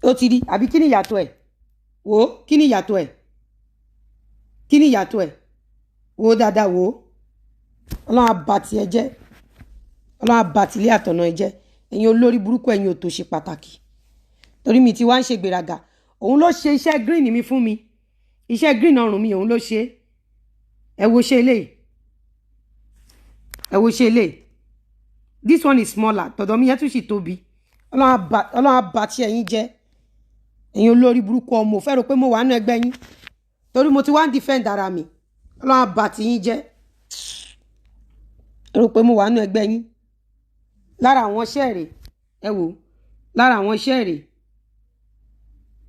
Ó ti rí àbí? Kí ni ìyàtọ̀ ẹ̀? Wò ó, kí ni ìyàtọ̀ ẹ̀? Kí ni ìyàtọ̀ ẹ̀? Wò ó dáadáa, wò ó. Ọlọ́run á bà tiẹ̀ jẹ́, Ọlọ́run á bà tìlé àtọ̀nà ẹ jẹ́, ẹ̀yin olórí burúkú, ẹ̀yin ò tó ṣe pàtàkì. Torí mi ti wá ń ṣe gbéraga. Òun ló ṣe iṣẹ́ green mi fún mi, iṣẹ́ green ọrùn mi, òun ló ṣe. Ẹ wo ṣe eléyìí, ẹ wo ṣe eléyìí. This one is smaller. Tọ̀dọ̀ mi yẹn tún sì tóbi. Ọlọ́run á bà tí ẹ̀yin jẹ́, ẹ̀yin olórí burúkú, ọmọ ò fẹ́ rò pé mo wà nínú ẹgbẹ́ yín torí mo ti wá ń defend ara mi. Ọlọ́run á bà tí yín jẹ́. Rò pé mo wà nínú ẹgbẹ́ yín. Lára àwọn iṣẹ́ rẹ̀, ẹ wò, lára àwọn iṣẹ́ rẹ̀,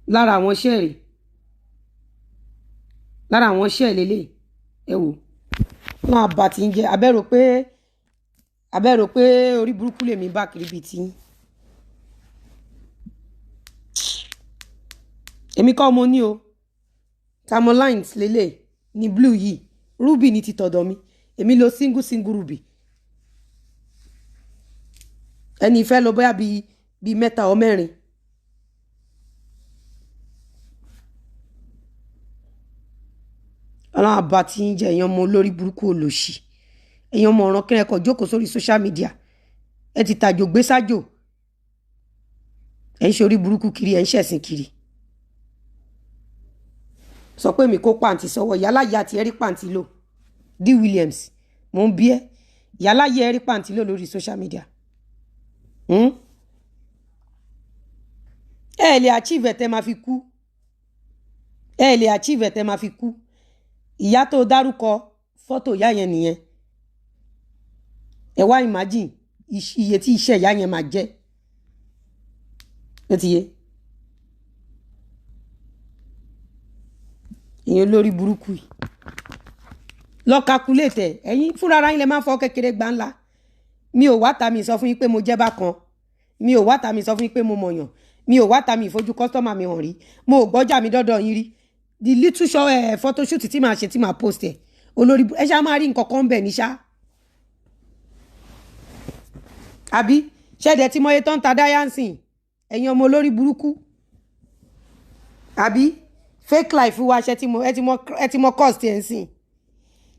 lára àwọn iṣẹ́ rẹ̀, lára àwọn iṣẹ́ lélẹ̀. Ẹ wò, ọlọ́run á bà tí yín jẹ́. Abẹ́ rò pé orí burúkú lèmi bá kiri bíi tí yín. Èmi kọ́ mo ní o. Tamolines lélẹ̀ ní blue yìí, ruby ní ti tọ̀dọ̀ mi. Èmi lo single single ruby. Ẹni ìfẹ́ lọ bóyá bíi mẹ́ta ọ mẹ́rin. Ọlọ́run àbá tí ń jẹ ẹ̀yin ọmọ olórí burúkú olòṣì, ẹ̀yin ọmọ ọ̀ràn kí ẹ kàn jókòó sórí social media. Ẹ ti tàjò gbé sájò, ẹ ń ṣe orí burúkú kiri, ẹ ń ṣẹ̀sìn kiri. Sọ pé mi kó pàǹtí sọ́wọ́ yálà ìyá àti ẹ̀rí pàǹtí lò. D Williams, mò ń bí ẹ, yálà ìyá ẹ̀rí pàǹtí lò lórí social media. Ẹ lè achieve ẹ̀ tẹ́ máa fi kú. Ẹ lè achieve ẹ̀ tẹ́ máa fi kú. Ìyá tó dárúkọ, fọ́tò ìyá yẹn nìyẹn. Ẹ wá imagine iye tí iṣẹ́ ìyá yẹn máa jẹ́. Ó ti yé ìyẹn, lórí burúkú yìí. Lọ calculate ẹ. Ẹ̀yin fúnra ara yín lè máa ń fọ kékeré gbá ńlá. Mi ò wá ta mi sọ fún yín pé mo jẹ́ bákan. Mi ò wá ta mi sọ fún yín pé mo mọ̀yàn. Mi ò wá ta mi ìfojú customer mi hàn rí. Mo ò gbọ́jà mi dọ́dọ̀ yín rí. The little show photoshoot tí màá ṣe, tí màá post ẹ, olórí ẹ ṣá máa rí nǹkan kan bẹ̀ ní ṣá. Àbí ṣẹ̀dẹ̀ tí mọye tó ń ta dáyánsìn, ẹ̀yin ọmọ olórí burúkú? Àbí fake life wa ṣe ti mọ? Ẹ ti mọ cost ẹ̀ ń sìn.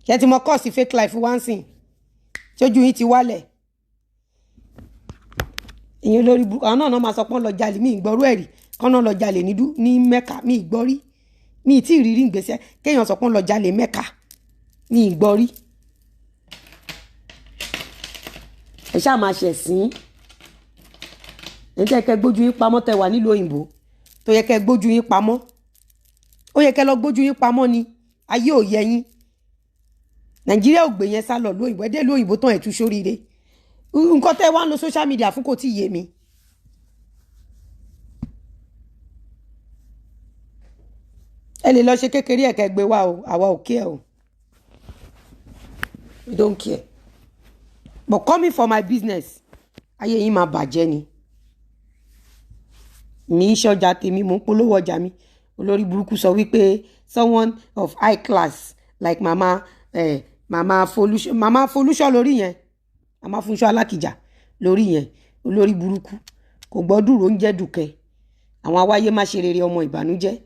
Ṣe ti mọ cost fake life wa ń sìn? Ṣojú yín ti wálẹ̀, ìyẹn olórí burúkú. Àwọn náà máa sọ pé wọ́n lọ jalè. Mí ìgbọ́rú ẹ̀rí kán náà lọ jalè ní Mẹ́kà. Mí ìgbọ́rí, mi ì tí ì rírí ìgbésẹ̀ kéèyàn sọ pé wọ́n lọ jalè Mẹ́kà. Mi ìgbọ́rí. Ẹ ṣáà máa ṣẹ̀sín. Ẹ̀ ń tẹ́ kẹ́ gbójú yín pamọ́, tẹ́ wà nílùú òyìnbó, tó yẹ kẹ́ gbójú yín pamọ́, ó yẹ kẹ́ lọ gbójú yín pamọ́ ni. Ayé ò yẹ yín. Nàìjíríà ò gbé yẹn sá lọ lóyìnbó. Ẹ dé lóyìnbó tán, ẹ̀ tún sóríire. Nǹkan tẹ́ wá ń lo social media fún kò tí ì yé mi. Ẹ lè lọ ṣe kékeré ẹ̀ kẹ́ gbé wá o. Àwa ò care o, we don't care. But coming for my business, ayé yín máa bàjẹ́ ni. Mi ń ṣọjà tèmi, mò ń polówó ọjà mi. Olórí burúkú sọ wípé someone of high class like mama Folúṣọ, mama Folúṣọ lórí yẹn, mama Fúnṣọ Alákìjà lórí yẹn. Olórí burúkú kò gbọ́ dúró ń jẹ́ dùkẹ́. Àwọn awáyé má ṣe rere, ọmọ ìbànújẹ́.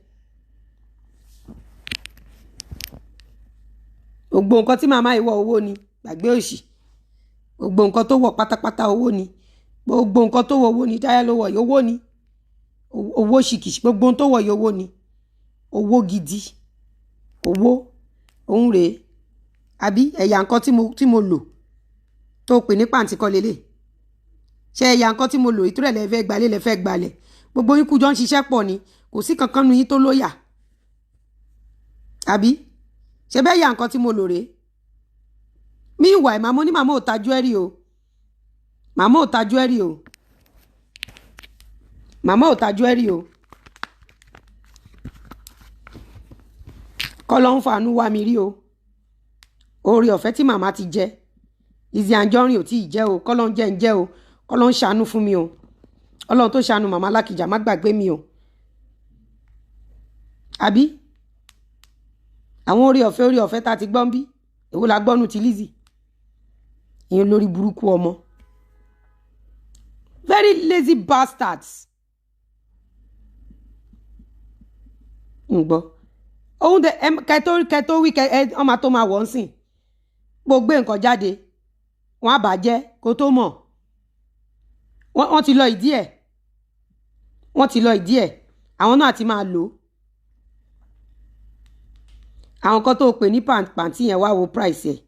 Gbogbo nǹkan tí màmá ìwọ, owó ni. Gbàgbé òṣì. Gbogbo nǹkan tó wọ̀ pátápátá, owó ni. Gbogbo nǹkan tó wọ̀, owó ni. Táyà ló wọ̀ yìí, owó ni. Owó ṣìkìṣì. Gbogbo ohun tó wọ̀ yìí, owó ni. Owó gidi, owó òun rèé. Àbí ẹ̀yà nǹkan tí mo lò tó pè ní pàǹtí kọ́ lélẹ̀? Ṣé ẹ̀yà nǹkan tí mo lò ìtúrẹ̀ lẹ́fẹ́ gbalẹ̀, lẹ́fẹ́ gbalẹ̀? Gbogbo yín kújọ ń ṣiṣẹ́ pọ̀ ni. Kò sí kankan nu yín tó lóyà. Àbí ṣe bẹ́ẹ̀ yà nǹkan tí mo lò rèé? Meanwhile, màmá ní màmá ò ta jewelry o. Màmá ò ta jewelry o. Màmá ò ta jewelry o. Kọ́ ló ń fàánú wá mi rí o. Oore ọ̀fẹ́ tí màmá ti jẹ, Lizzy Anjorin ò tí ì jẹ́ o. Kọ́ ló ń jẹ́ ń jẹ́ o. Kọ́ ló ń ṣàánú fún mi o. Ọlọ́run tó ṣàánú màmá Alákìjà, má gbàgbé mi o. Àbí àwọn oore ọ̀fẹ́ tá a ti gbọ́n bí, èwo la gbọ́nu ti Lizzy? Ìyẹn lórí burúkú ọmọ, very lazy bastards. Ń gbọ́ ohun tẹ kẹtó kẹtó wí kẹ ẹ ọmọ tó máa wọ̀ ń sìn. Gbogbo nǹkan jáde, wọ́n á bàjẹ́ kó tó mọ̀. Wọ́n ti lọ ìdí ẹ̀, wọ́n ti lọ ìdí ẹ̀. Àwọn náà ti máa lò ó. Àwọn kan tó pè ní pàǹtí yẹn, wá wo price ẹ̀.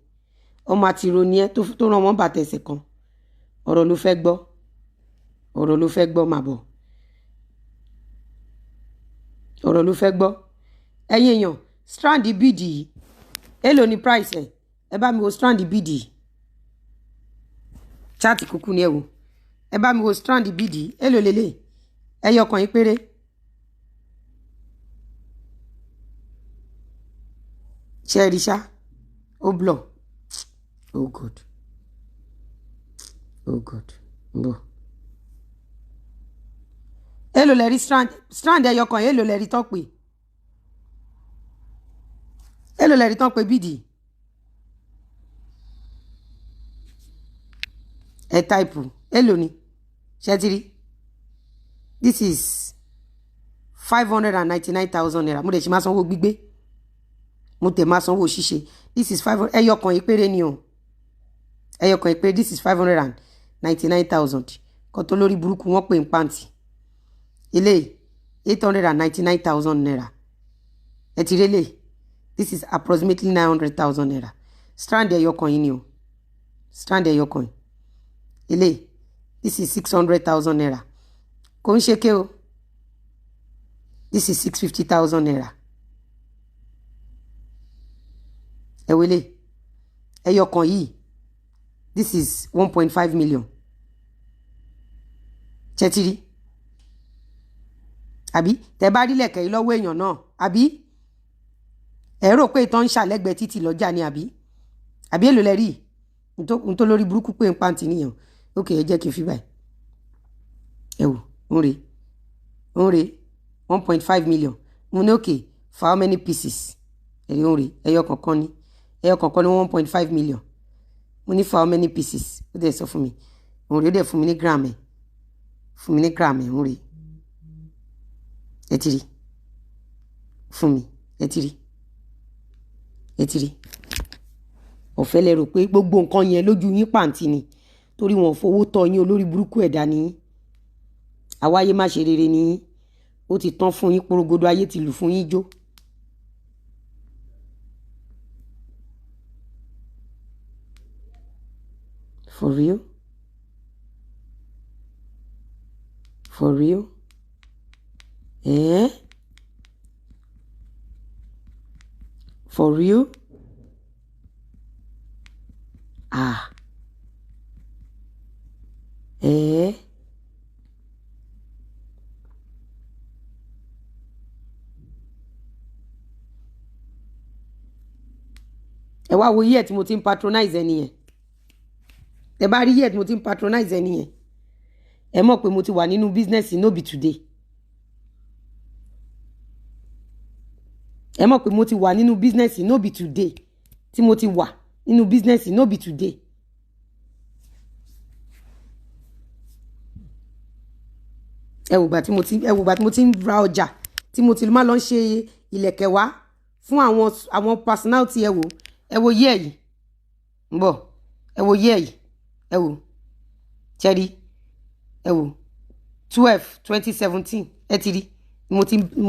Ọmọ àtìrò ni ẹ tó rán wọn bàtà ẹsẹ̀ kan. Ọ̀rọ̀ ló fẹ́ gbọ́, ọ̀rọ̀ ló fẹ́ gbọ́, màbọ̀. Ọ̀rọ̀ ló fẹ́ gbọ́. Ẹ̀yin èèyàn, strand bead yìí, èló ni price ẹ̀? Ẹ bá mi wo strand bead yìí. Chat kúkú ni ẹ wò. Ẹ bá mi wo strand bead yìí, èló lélẹ̀? Ẹyọ kan yín péré. Ṣe é rí ṣá? Ó blọ̀. Oh God, oh God, ń bọ̀. Èló lẹ rí strand? Strand ẹyọ kan, èló lẹ rí tán pé? Èló lẹ rí tán pé bead? Ẹ type èló ni. Ṣé ti rí? This is 599,000 naira. Mo dẹ̀ ṣe máa sanwó gbígbé, mo tẹ̀ máa sanwó ṣíṣe. This is five, ẹyọ kan ìpéré ni o, ẹyọ kan ìpéré. This is 599,000. Kan tó lórí burúkú wọ́n pè ń pàǹtì. Eléyìí, 899,000 naira. Ẹ ti rélé. This is approximately 900,000 naira. Strand ẹyọ kan yìí ni o, strand ẹyọ kan yìí. Eléyìí, this is 600,000 naira. Kò ń ṣe ké o. This is 650,000 naira. Ẹ wọlé ẹyọ kan yìí. This is 1.5 million. Ṣẹ́ ti rí àbí? Tẹ bá rí lẹ̀kẹ̀ yìí lọ́wọ́ èèyàn náà àbí, ẹ rò pé ìtàn ń ṣàlẹ́gbẹ̀ẹ́ títì lọ́jà ni àbí? Àbí èlò lẹ rí n tó lórí burúkú pé ń pàǹtí nìyẹn? Ok, ẹ jẹ́ kí n fi báyìí. Ẹ wò ń re ń re, 1.5 million. Mo ní okay, for how many pieces? Ẹ̀rí ń re, ẹyọ kọ̀ọ̀kan ni, ẹyọ kọ̀ọ̀kan ní 1.5 million. Mo ní for how many pieces? Ó dẹ̀ sọ fún mi. Òun rè, ó dẹ̀ fún mi ní gram ẹ̀, fún mi ní gram ẹ̀. Ń re, ẹ ti rí fún mi, ẹ ti rí, ẹ ti rí. Ọ̀fẹ́ lẹ rò pé gbogbo nǹkan yẹn lójú yín pàǹtí ni, torí wọn ò fowó tọ́ yín. Olórí burúkú ẹ̀dá ni yín, àwáyé má ṣe rere ni yín. Ó ti tán fún yín porogodo, ayé ti lù fún yín jó. For real? For real? Eh? For real? Ah. Eh? Ẹ wá wo year tí mo ti ń patronize ẹni yẹn. Ẹ bá rí year tí mo ti ń patronize ẹni yẹn, ẹ mọ̀ pé mo ti wà nínú business no be today. Ẹ mọ̀ pé mo ti wà nínú business no be today. Tí mo ti wà nínú business no be today. Ẹ wò gbà tí mo ti ń ra ọjà, tí mo ti máa lọ ń ṣe ìlẹ̀kẹ̀ wá fún àwọn personality. Ẹ wò, ẹ wo year yìí ń bọ̀. Ẹ wo year yìí, ẹ wò ṣẹ́rí, ẹ wò, 12 2017. Ẹ ti rí, mo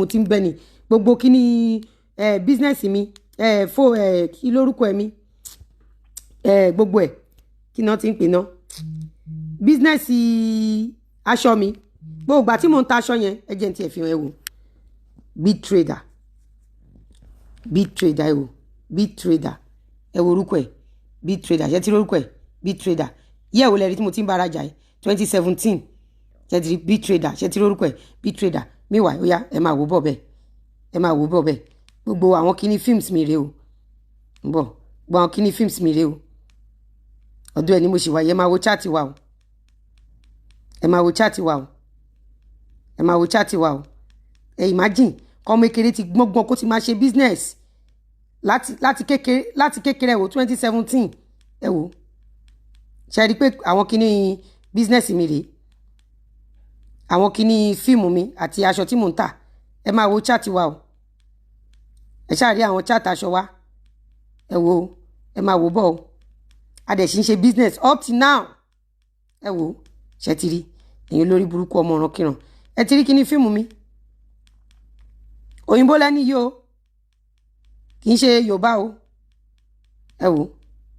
ti ń bẹ́ ni gbogbo kíní ẹ business mi, ẹ fo ẹ kí lórúkọ ẹ mi, ẹ gbogbo ẹ kí náà ti ń pè náà, business aṣọ mi. Gbogbo ìgbà tí mò ń ta aṣọ yẹn, ẹ jẹ́ n tiẹ̀ fi hàn. Ẹ wò, big trader, big trader. Ẹ wò, big trader. Ẹ wo orúkọ ẹ, big trader. Ṣé ti rí orúkọ ẹ, big trader? Yẹ́ ò lẹ́rìí tí mo ti ń bára jà yìí, 2017. Ṣé ti rí big trader? Ṣé ti rí orúkọ ẹ, big trader? Meanwhile, ó yá, ẹ máa wò bọ̀ bẹ́ẹ̀, ẹ máa wò bọ̀ bẹ́ẹ̀. Gbogbo àwọn kíní films mi rèé o, ń bọ̀. Gbogbo àwọn kíní films mi rèé o. Ọdún ẹ ní mo ṣì wà yẹ. Ẹ máa wo chat wa o, ẹ máa wo chat wa o, ẹ máa wo chat wa o. Ẹ imagine kọ́mọ kékeré ti gbọ́ngbọ́n kó ti máa ṣe business láti kékeré, láti kékeré. Ẹ wò, 2017. Ẹ wò, ṣe rí i pé àwọn kíní business mi rèé, àwọn kíní fíìmù mi àti aṣọ tí mò ń tà. Ẹ máa wo chat wa o. Ẹ ṣáà rí àwọn chat aṣọ wa. Ẹ wo, ẹ máa wò bọ̀ o. A dẹ̀ sì ń ṣe business up till now. Ẹ wò, ṣe ti rí ẹ̀yin olórí burúkú ọmọ ọ̀ràn kíran? Ẹ ti rí kíní fíìmù mi. Òyìnbó lẹ́ni yìí o, kì í ṣe Yorùbá o. Ẹ wò,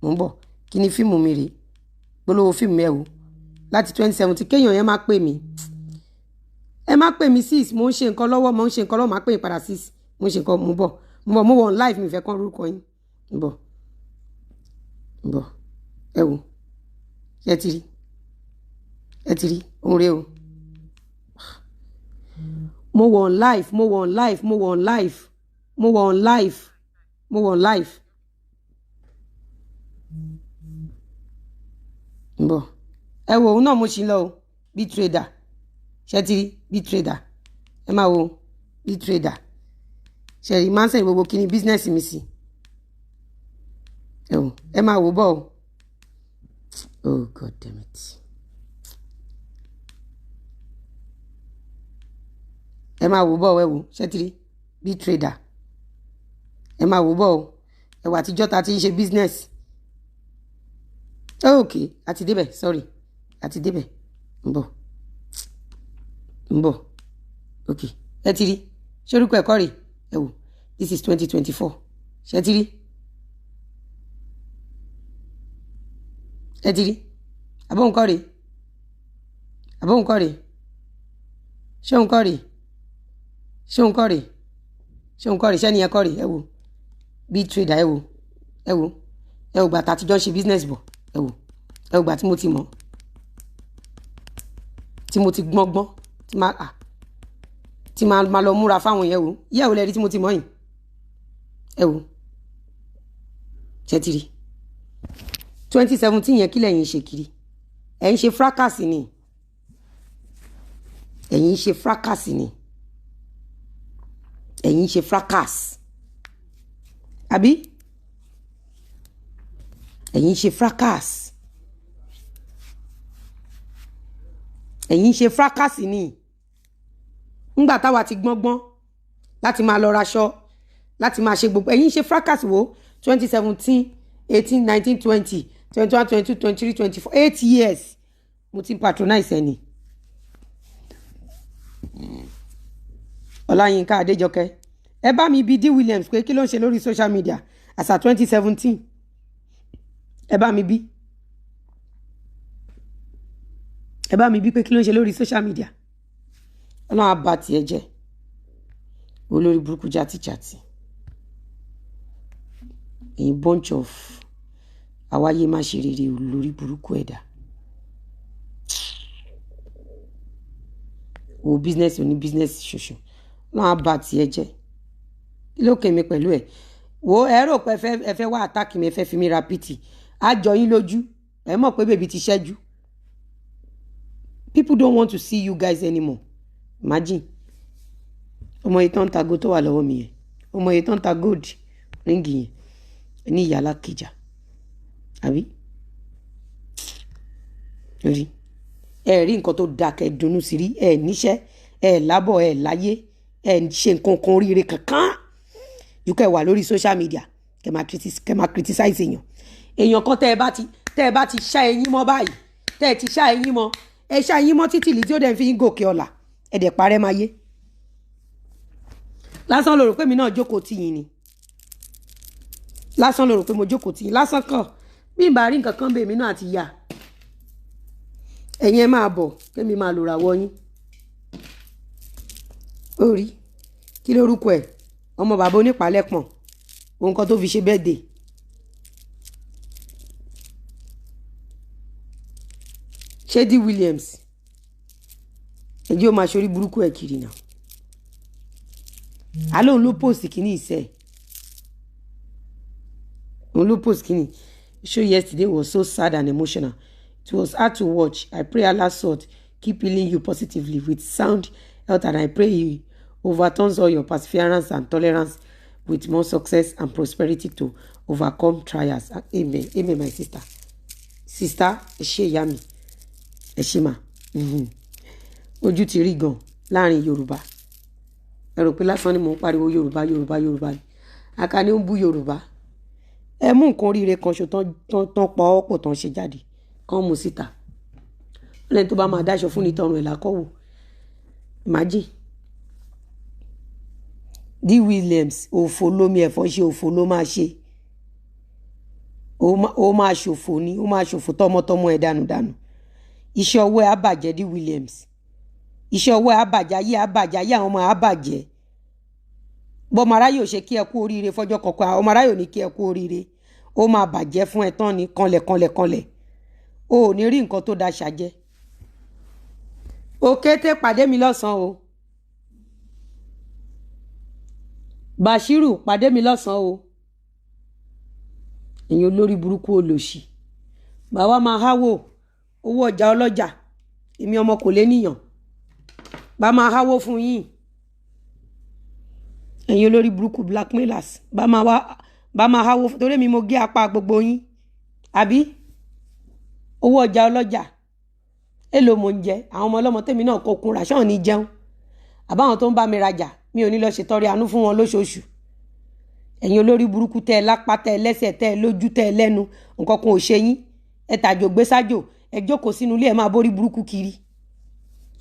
mò ń bọ̀. Kíní fíìmù mi rèé, gbólóhùn fíìmù mi. Ẹ wò, láti 2017. Kéèyàn yẹn má pè mí, ẹ má pè mí. Sis, mo ń ṣe nǹkan lọ́wọ́, mo ń ṣe nǹkan lọ́wọ́. Má pè mí padà, sis, mo ń ṣe nǹkan. Mo bọ̀, mo bọ̀, mo wọ̀ on live. Mi fẹ́ kán orúkọ yín. Mo bọ̀, mo bọ̀. Ẹ wò, ẹ ti rí, ẹ ti rí òun rèé o. Mo wọ̀ on live, mo wọ̀ on live, mo wọ̀ on live, mo wọ̀ on live, mo wọ̀ on live. Ń bọ̀. Ẹ wò, òun náà mo ṣì ń lọ o. Big trader, ṣe ti rí? Bí Trader, ẹ máa wo Bí Trader. Ṣẹ̀rí máa ń send gbogbo kíní business mi sí. Ẹ wò, ẹ máa wò bọ̀ o. Oh God damn it. Ẹ máa wò bọ̀ ẹ wò, ṣẹ́tìrí Bí Trader, ẹ máa wò bọ̀ o. Ẹ wà àtijọ́ ta ti ń ṣe business. Ok, àti débẹ̀, sorry, àti débẹ̀, ń bọ̀, ń bọ̀. Ok, ẹ ti rí, ṣé orúkọ ẹ̀kọ́ rè? Ẹ wò, this is 2024. Ṣé ti rí? Ẹ ti rí? Àbóhùn kọ́ rè? Àbóhùn kọ́ rè? Ṣé òun kọ́ rè? Ṣé òun kọ́ rè? Ṣé òun kọ́ rè? Ṣẹ́ni ẹ kọ́ rè? Ẹ wò, Bí Trader, ẹ wò, ẹ wò, ẹ wò gbàtà àtijọ́ ń ṣe business bọ̀. Ẹ wò, ẹ wò gbà tí mo ti mọ̀, tí mo ti gbọ́n gbọ́n, tí máa à tí máa máa lọ múra fáwọn yẹn. Wò yíyàwó lẹ́rí tí mo ti mọ̀ yìí. Ẹ wò, ṣe ti rí 2017 yẹn? Kí lẹ̀yin ṣe kiri? Ẹ̀ ń ṣe fracas ni, ẹ̀yin ń ṣe fracas ni, ẹ̀yin ń ṣe fracas, àbí ẹ̀yin ń ṣe fracas? Ẹ̀yin ń ṣe fracas ni. Ńgbà táwa ti gbọ́ngbọ́n láti máa lọ raṣọ, láti máa ṣe gbogbo, ẹ̀yin ń ṣe fracas. Wo 2017, 18, 19, 20, 21, 22, 23, 24, 8 years mo ti ń patronize ẹni. Ọláyínká Adéjọkẹ́, ẹ bá mi bi D Williams pé kí ló ń ṣe lórí social media àṣà 2017. Ẹ bá mi bí, ẹ bá mi bí pé kí ló ń ṣe lórí social media. Ọlọ́run á bà tiẹ̀ jẹ́, olórí burúkú játijàti. Ẹ̀yin bunch of àwáyé má ṣe rere, olórí burúkú ẹ̀dá. Wo business oní business ṣoṣo. Ọlọ́run á bà tiẹ̀ jẹ́. Kí ló kàn mí pẹ̀lú ẹ̀? Wo, ẹ rò pé ẹ fẹ́ wá attack mi, ẹ fẹ́ fi mí ra pity, á jọ yín lójú. Ẹ mọ̀ pé baby ti ṣẹ́jú. People don't want to see you guys anymore. Imagine, ọmọ yìí tán ń ta gold tó wà lọ́wọ́ mi yẹn, ọmọ yìí tán ń ta gold ring yẹn ní ìyá alákìjà, àbí rí ẹ rí nǹkan tó dáa kẹ́ dunnú sí rí. Ẹ níṣẹ́, ẹ lábọ̀, ẹ láyé, ẹ ṣe nǹkan kan oríire kankan yìí. Kẹ́ wà lórí social media, kẹ́ máa criticize èèyàn, èèyàn kan. Tẹ́ ẹ bá ti ṣá eyín mọ́ báyìí, tẹ́ ẹ ti ṣá eyín mọ́, ẹ ṣá eyín mọ́ títì tí ó dẹ̀ fi ń gòkè ọ̀la, ẹ dẹ̀ parẹ́ máa yé lásán. Ló rò pé mi náà jókòó tì yín ni? Lásán ló rò pé mo jókòó tì yín lásán kàn? Bí n bá rí nǹkan kan bèmí náà àti yá ẹ̀yin, ẹ máa bọ̀ kémi máa lò ràwọ̀ yín. Ó rí kí lórúkọ ẹ̀, ọmọ bàbá onípàlẹ́pọ̀n, ohun kan tó fi ṣe birthday. Ṣé D Williams, ẹjẹ́ ó máa ṣorí burúkú ẹ̀ kiri náà. Àlọ́ òun ló post kìíní ìṣe, òun ló post kìíní. Show yesterday was so sad and emotional. It was hard to watch. I pray Allah sort keep healing you positively with sound health, and I pray he overturns all your perseverance and tolerance with more success and prosperity to overcome trials. Amen, amen, my sister. Sister, ẹ ṣé ìyá mi, ẹ ṣé mà. Ojú ti rí gan láàrin Yorùbá. Ẹ rò pé lásán ni mò ń pariwo Yorùbá, Yorùbá, Yorùbá ni. Àkànní ń bú Yorùbá. Ẹ mú nǹkan oríire kan ṣo tán tán pa ọ́ pọ̀ tán ṣe jáde kán mú síta. Lẹ́yìn tó bá máa dáṣọ fún ní tọrùn ẹ̀ lákọ̀wò. Imagine D Williams, òfò lómi ẹ̀fọ́ ṣe, òfò ló máa ṣe, ó máa ṣòfò ni, ó máa ṣòfò tọmọtọmọ ẹ̀ dànùdànù. Iṣẹ́ ọwọ́ ẹ̀ á bàjẹ́. D Williams, iṣẹ́ ọwọ́ ẹ̀ á bàjẹ́, ayé á bàjẹ́, ayé àwọn ọmọ ẹ̀ á bàjẹ́. Bọ́mọ aráyè ò ṣe kí ẹ kú oríire fọjọ́ kankan, ọmọ aráyè ò ní kí ẹ kú oríire. Ó máa bàjẹ́ fún ẹ tán ni, kanlẹ̀ kanlẹ̀ kanlẹ̀. O ò ní rí nǹkan tó da ṣàjẹ́. Òkété, pàdé mi lọ́sàn-án o. Bashiru, pàdé mi lọ́sàn-án o. Ẹ̀yin olórí burúkú olòṣì, bàwa máa háwò owó ọjà ọlọ́jà. Èmi ọmọ kò lé níyàn. Bá máa háwó fún yín, ẹ̀yin olórí burúkú blackmailers. Bá máa wá, bá máa háwó torí mi, mo gé apá gbogbo yín, àbí owó ọjà ọlọ́jà èlò mò ń jẹ. Àwọn ọmọ ọlọ́mọ tèmi náà kó kunra ṣọ́ọ̀ ní jẹun, àbáwọn tó ń bá mi rajà, mi ò ní lọ ṣètọrẹ àánú fún wọn lóṣooṣù. Ẹ̀yin olórí burúkú, tẹ́ ẹ lápá, tẹ́ ẹ lẹ́sẹ̀, tẹ́ ẹ lójú, tẹ́ ẹ lẹ́nu, nǹkan kan ò ṣe yín. Ẹ tàjò gbé sájò, ẹ jókòó sínú ilé, ẹ máa bórí burúkú kiri.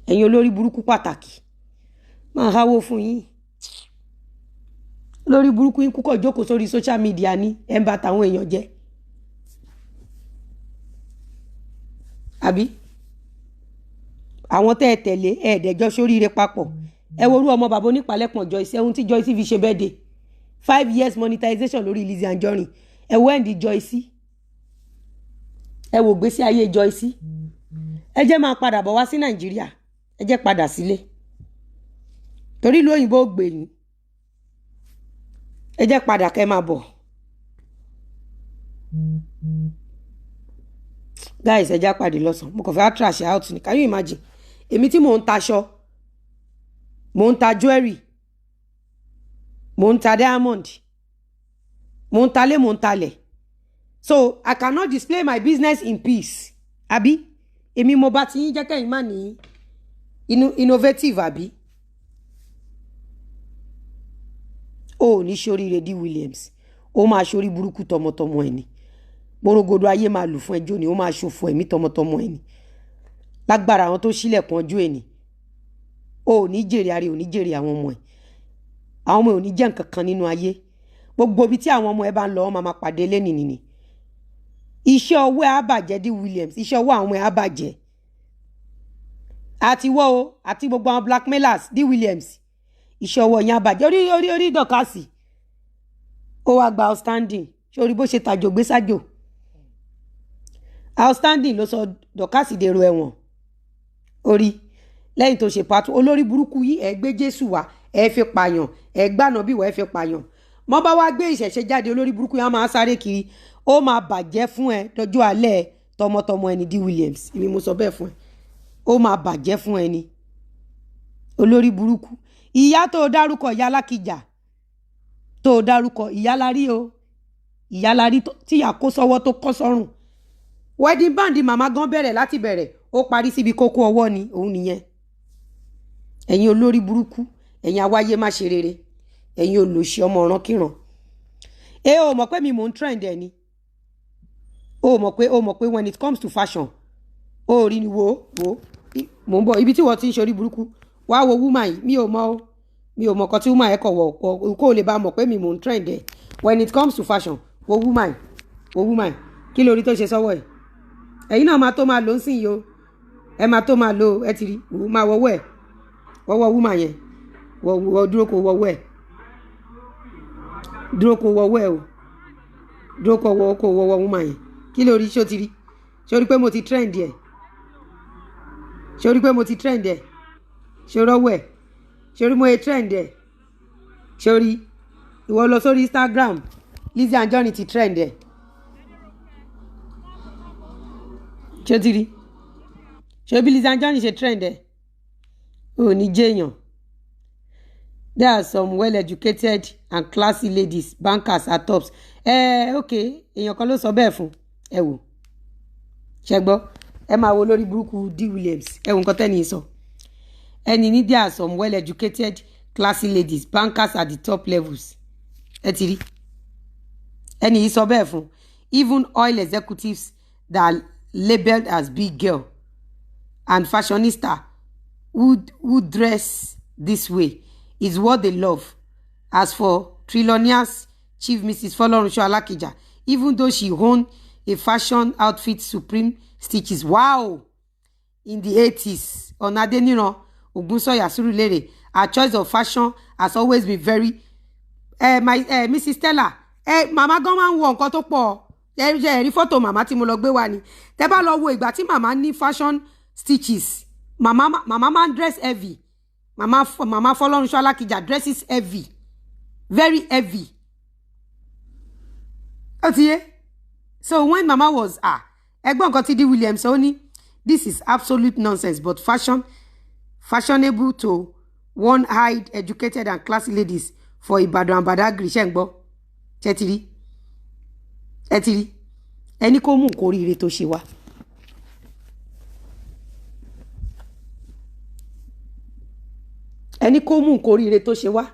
Ẹ̀yin olórí burúkú pàtàkì, máa háwó fún yín. Lórí burúkú yín kúkọ̀ jókòó sórí social media ní ẹ̀ ń bà tàwọn èèyàn jẹ́, àbí àwọn tẹ́ ẹ tẹ̀lé ẹ̀ẹ́dẹ̀jọ́ sóríire papọ̀. Ẹ wo orú ọmọ bàbá onípalẹ̀pọ̀n Joyce, ẹ̀hún tí Joyce fi ṣe birthday, 5 years monetization lórí Lizzy Anjorin. Ẹ wo ẹ̀ǹdì Joyce, ẹ wò gbésí ayé Joyce. Ẹ jẹ́ máa padà bọ̀ wá sí Nàìjíríà, ẹ jẹ́ padà sílé, torí ìlú òyìnbó ò gbè yín. Ẹ jẹ́ padà kẹ́ máa bọ̀. Guys, ẹ já pàdé lọ́sàn. Mo kàn fẹ́ trash out ni. Can you imagine, èmi tí mò ń taṣọ, mò ń ta jewelry, mò ń ta diamond, mò ń talé, mò ń talẹ̀, so I cannot display my business in peace, àbí? Èmi mo bá ti yín jẹ́ kẹ́yìn má ní innovative, àbí? O ò ní ṣoríire, D Williams. Ó máa ṣorí burúkú tọmọtọmọ ẹ ni. Gbòrògbòdò ayé máa lù fún ẹjọ́ ni. Ó máa ṣòfò ẹ̀mí tọmọtọmọ ẹ ni, lágbára àwọn tó ṣílẹ̀kùn ọjọ́ ẹ̀ ni. O ò ní jèrè ara ẹ, ò ní jèrè àwọn ọmọ ẹ. Àwọn ọmọ ẹ ò ní jẹ́ nǹkan kan nínú ayé. Gbogbo ibi tí àwọn ọmọ ẹ bá ń lọ, wọ́n máa máa pàdé lẹ́nìí nìní. Iṣẹ́ ọwọ́ ẹ á bàjẹ́, D Williams. Iṣẹ́ ọwọ́ àwọn ẹ á bàjẹ́, àti wọ́ o, àti gbogbo àwọn blackmailers. D Williams, iṣẹ́ ọwọ́ yẹn á bàjẹ́. Orí Dorcas, ó wá gba outstanding. Ṣé orí bó ṣe tàjò gbé sájò? Outstanding ló sọ Dorcas dèrò ẹ̀wọ̀n. Orí lẹ́yìn tó ṣe pàtó olórí burúkú yìí, ẹ gbé Jésù wá, ẹ fi pààyàn, ẹ gbànà bí wọ́n ẹ fi pààyàn mọ́. Bá wá gbé ìṣẹ̀ṣe jáde, olórí burúkú yẹn á máa sáré kiri. Ó máa bàjẹ́ fún ẹ dọjọ́ alẹ́ ẹ tọmọtọmọ ẹni. D Williams, èmi mo sọ bẹ́ẹ̀ fún ẹ, ó máa bàjẹ́ fún ẹni, olórí burúkú. Ìyá tó o dárúkọ, ìyá alákìjà tó o dárúkọ, ìyá la rí o, ìyá la rí tíyà kó sọ́wọ́, tó kọ́ sọ́rùn. Wedding band màmá gan bẹ̀rẹ̀ láti bẹ̀rẹ̀, ó parí síbi kókó ọwọ́ ni òun nìyẹn. Ẹ̀yin olórí burúkú, ẹ̀yin awáyé má ṣe rere, ẹ̀yin olòṣì ọmọ ọ̀ràn kíran. Ẹ ò mọ̀ pé mi mò ń trend ẹ ni. O mọ̀ pé when it comes to fashion, o rí ni. Wo wo, mò ń bọ̀. Ibi tí wọ́n ti ń ṣorí burúkú, wá wo woman yìí. Mi ò mọ̀ o, mi ò mọ̀ kan tí woman yẹn kọ̀ wọ̀, kó o lè bá mọ̀ pé mi mò ń trend ẹ when it comes to fashion. Wo woman yìí, wo woman yìí. Kí lórí tó ṣe sọ́wọ́ ẹ̀? Ẹ̀yin náà máa tó máa lò ó sìn yìí o, ẹ máa tó máa lò ó. Ẹ ti rí, wò ó, máa wọ́wọ́ ẹ̀, wọ́wọ́ woman yẹn. Wọ́ wọ́, dúró kó wọ́wọ́ ẹ̀, dúró kó wọ́wọ́ ẹ̀ o, dúró kó wọ́wọ́ woman yẹn. Kí lórí? Ṣó ti rí? Ṣó rí pé mo ti trend ẹ̀? Ṣó rí pé mo ti trend ẹ̀? Ṣó rọ́wọ́ ẹ̀? Ṣó rí mo ye trend ẹ̀? Ṣó rí? Ìwọ lọ sórí Instagram, Lizzy Anjorin ti trend ẹ̀. Ṣó ti rí? Ṣó bí Lizzy Anjorin ṣe trend ẹ̀? Ò ní jẹ́yàn. There are some well-educated and classy ladies, bankers at tops. Ẹ ok, èèyàn kan ló sọ bẹ́ẹ̀ fún ẹ. Wò, ṣẹ gbọ́? Ẹ máa wo lórí burúkú D Williams. Ẹ wò nǹkan tẹ́ni sọ. Ẹni ní there are some well-educated, classy ladies, bankers at the top levels. Ẹ ti rí, ẹni yìí sọ bẹ́ẹ̀ fún. Even oil executives that are labelled as big girl and fashionista who dress this way is what they love. As for trillionaires Chief Mrs. Folorunsho Alakija, even though she owned a fashion outfit, Supreme Stitches, wow, in the 80s on Adeniran Ogunsanya Surulere, her choice of fashion has always been very my Mrs. Stella. Màmá gan máa ń wọ nǹkan tó pọ̀. Ẹ ẹ rí fọ́tò màmá tí mo lọ gbé wá ni. Tẹ́ bá lọ wo ìgbà tí màmá ní fashion stitches, màmá máa ń dress heavy. Màmá Fọlọ́runṣọ́ Alákìjà dresses heavy, very heavy. Ó ti yé. So when mama was, ah, ẹgbọ́n nǹkan tí D Williams ó ní, this is absolute nonsense, but fashion Fashionable to one-eyed, educated and classy ladies for Ibadan and Badagry. Ṣé ń gbọ́? Ṣé ti rí? Ẹ ti rí? Ẹni kó mú nǹkan oríire tó ṣe wá. Ẹni kó mú nǹkan oríire tó ṣe wá.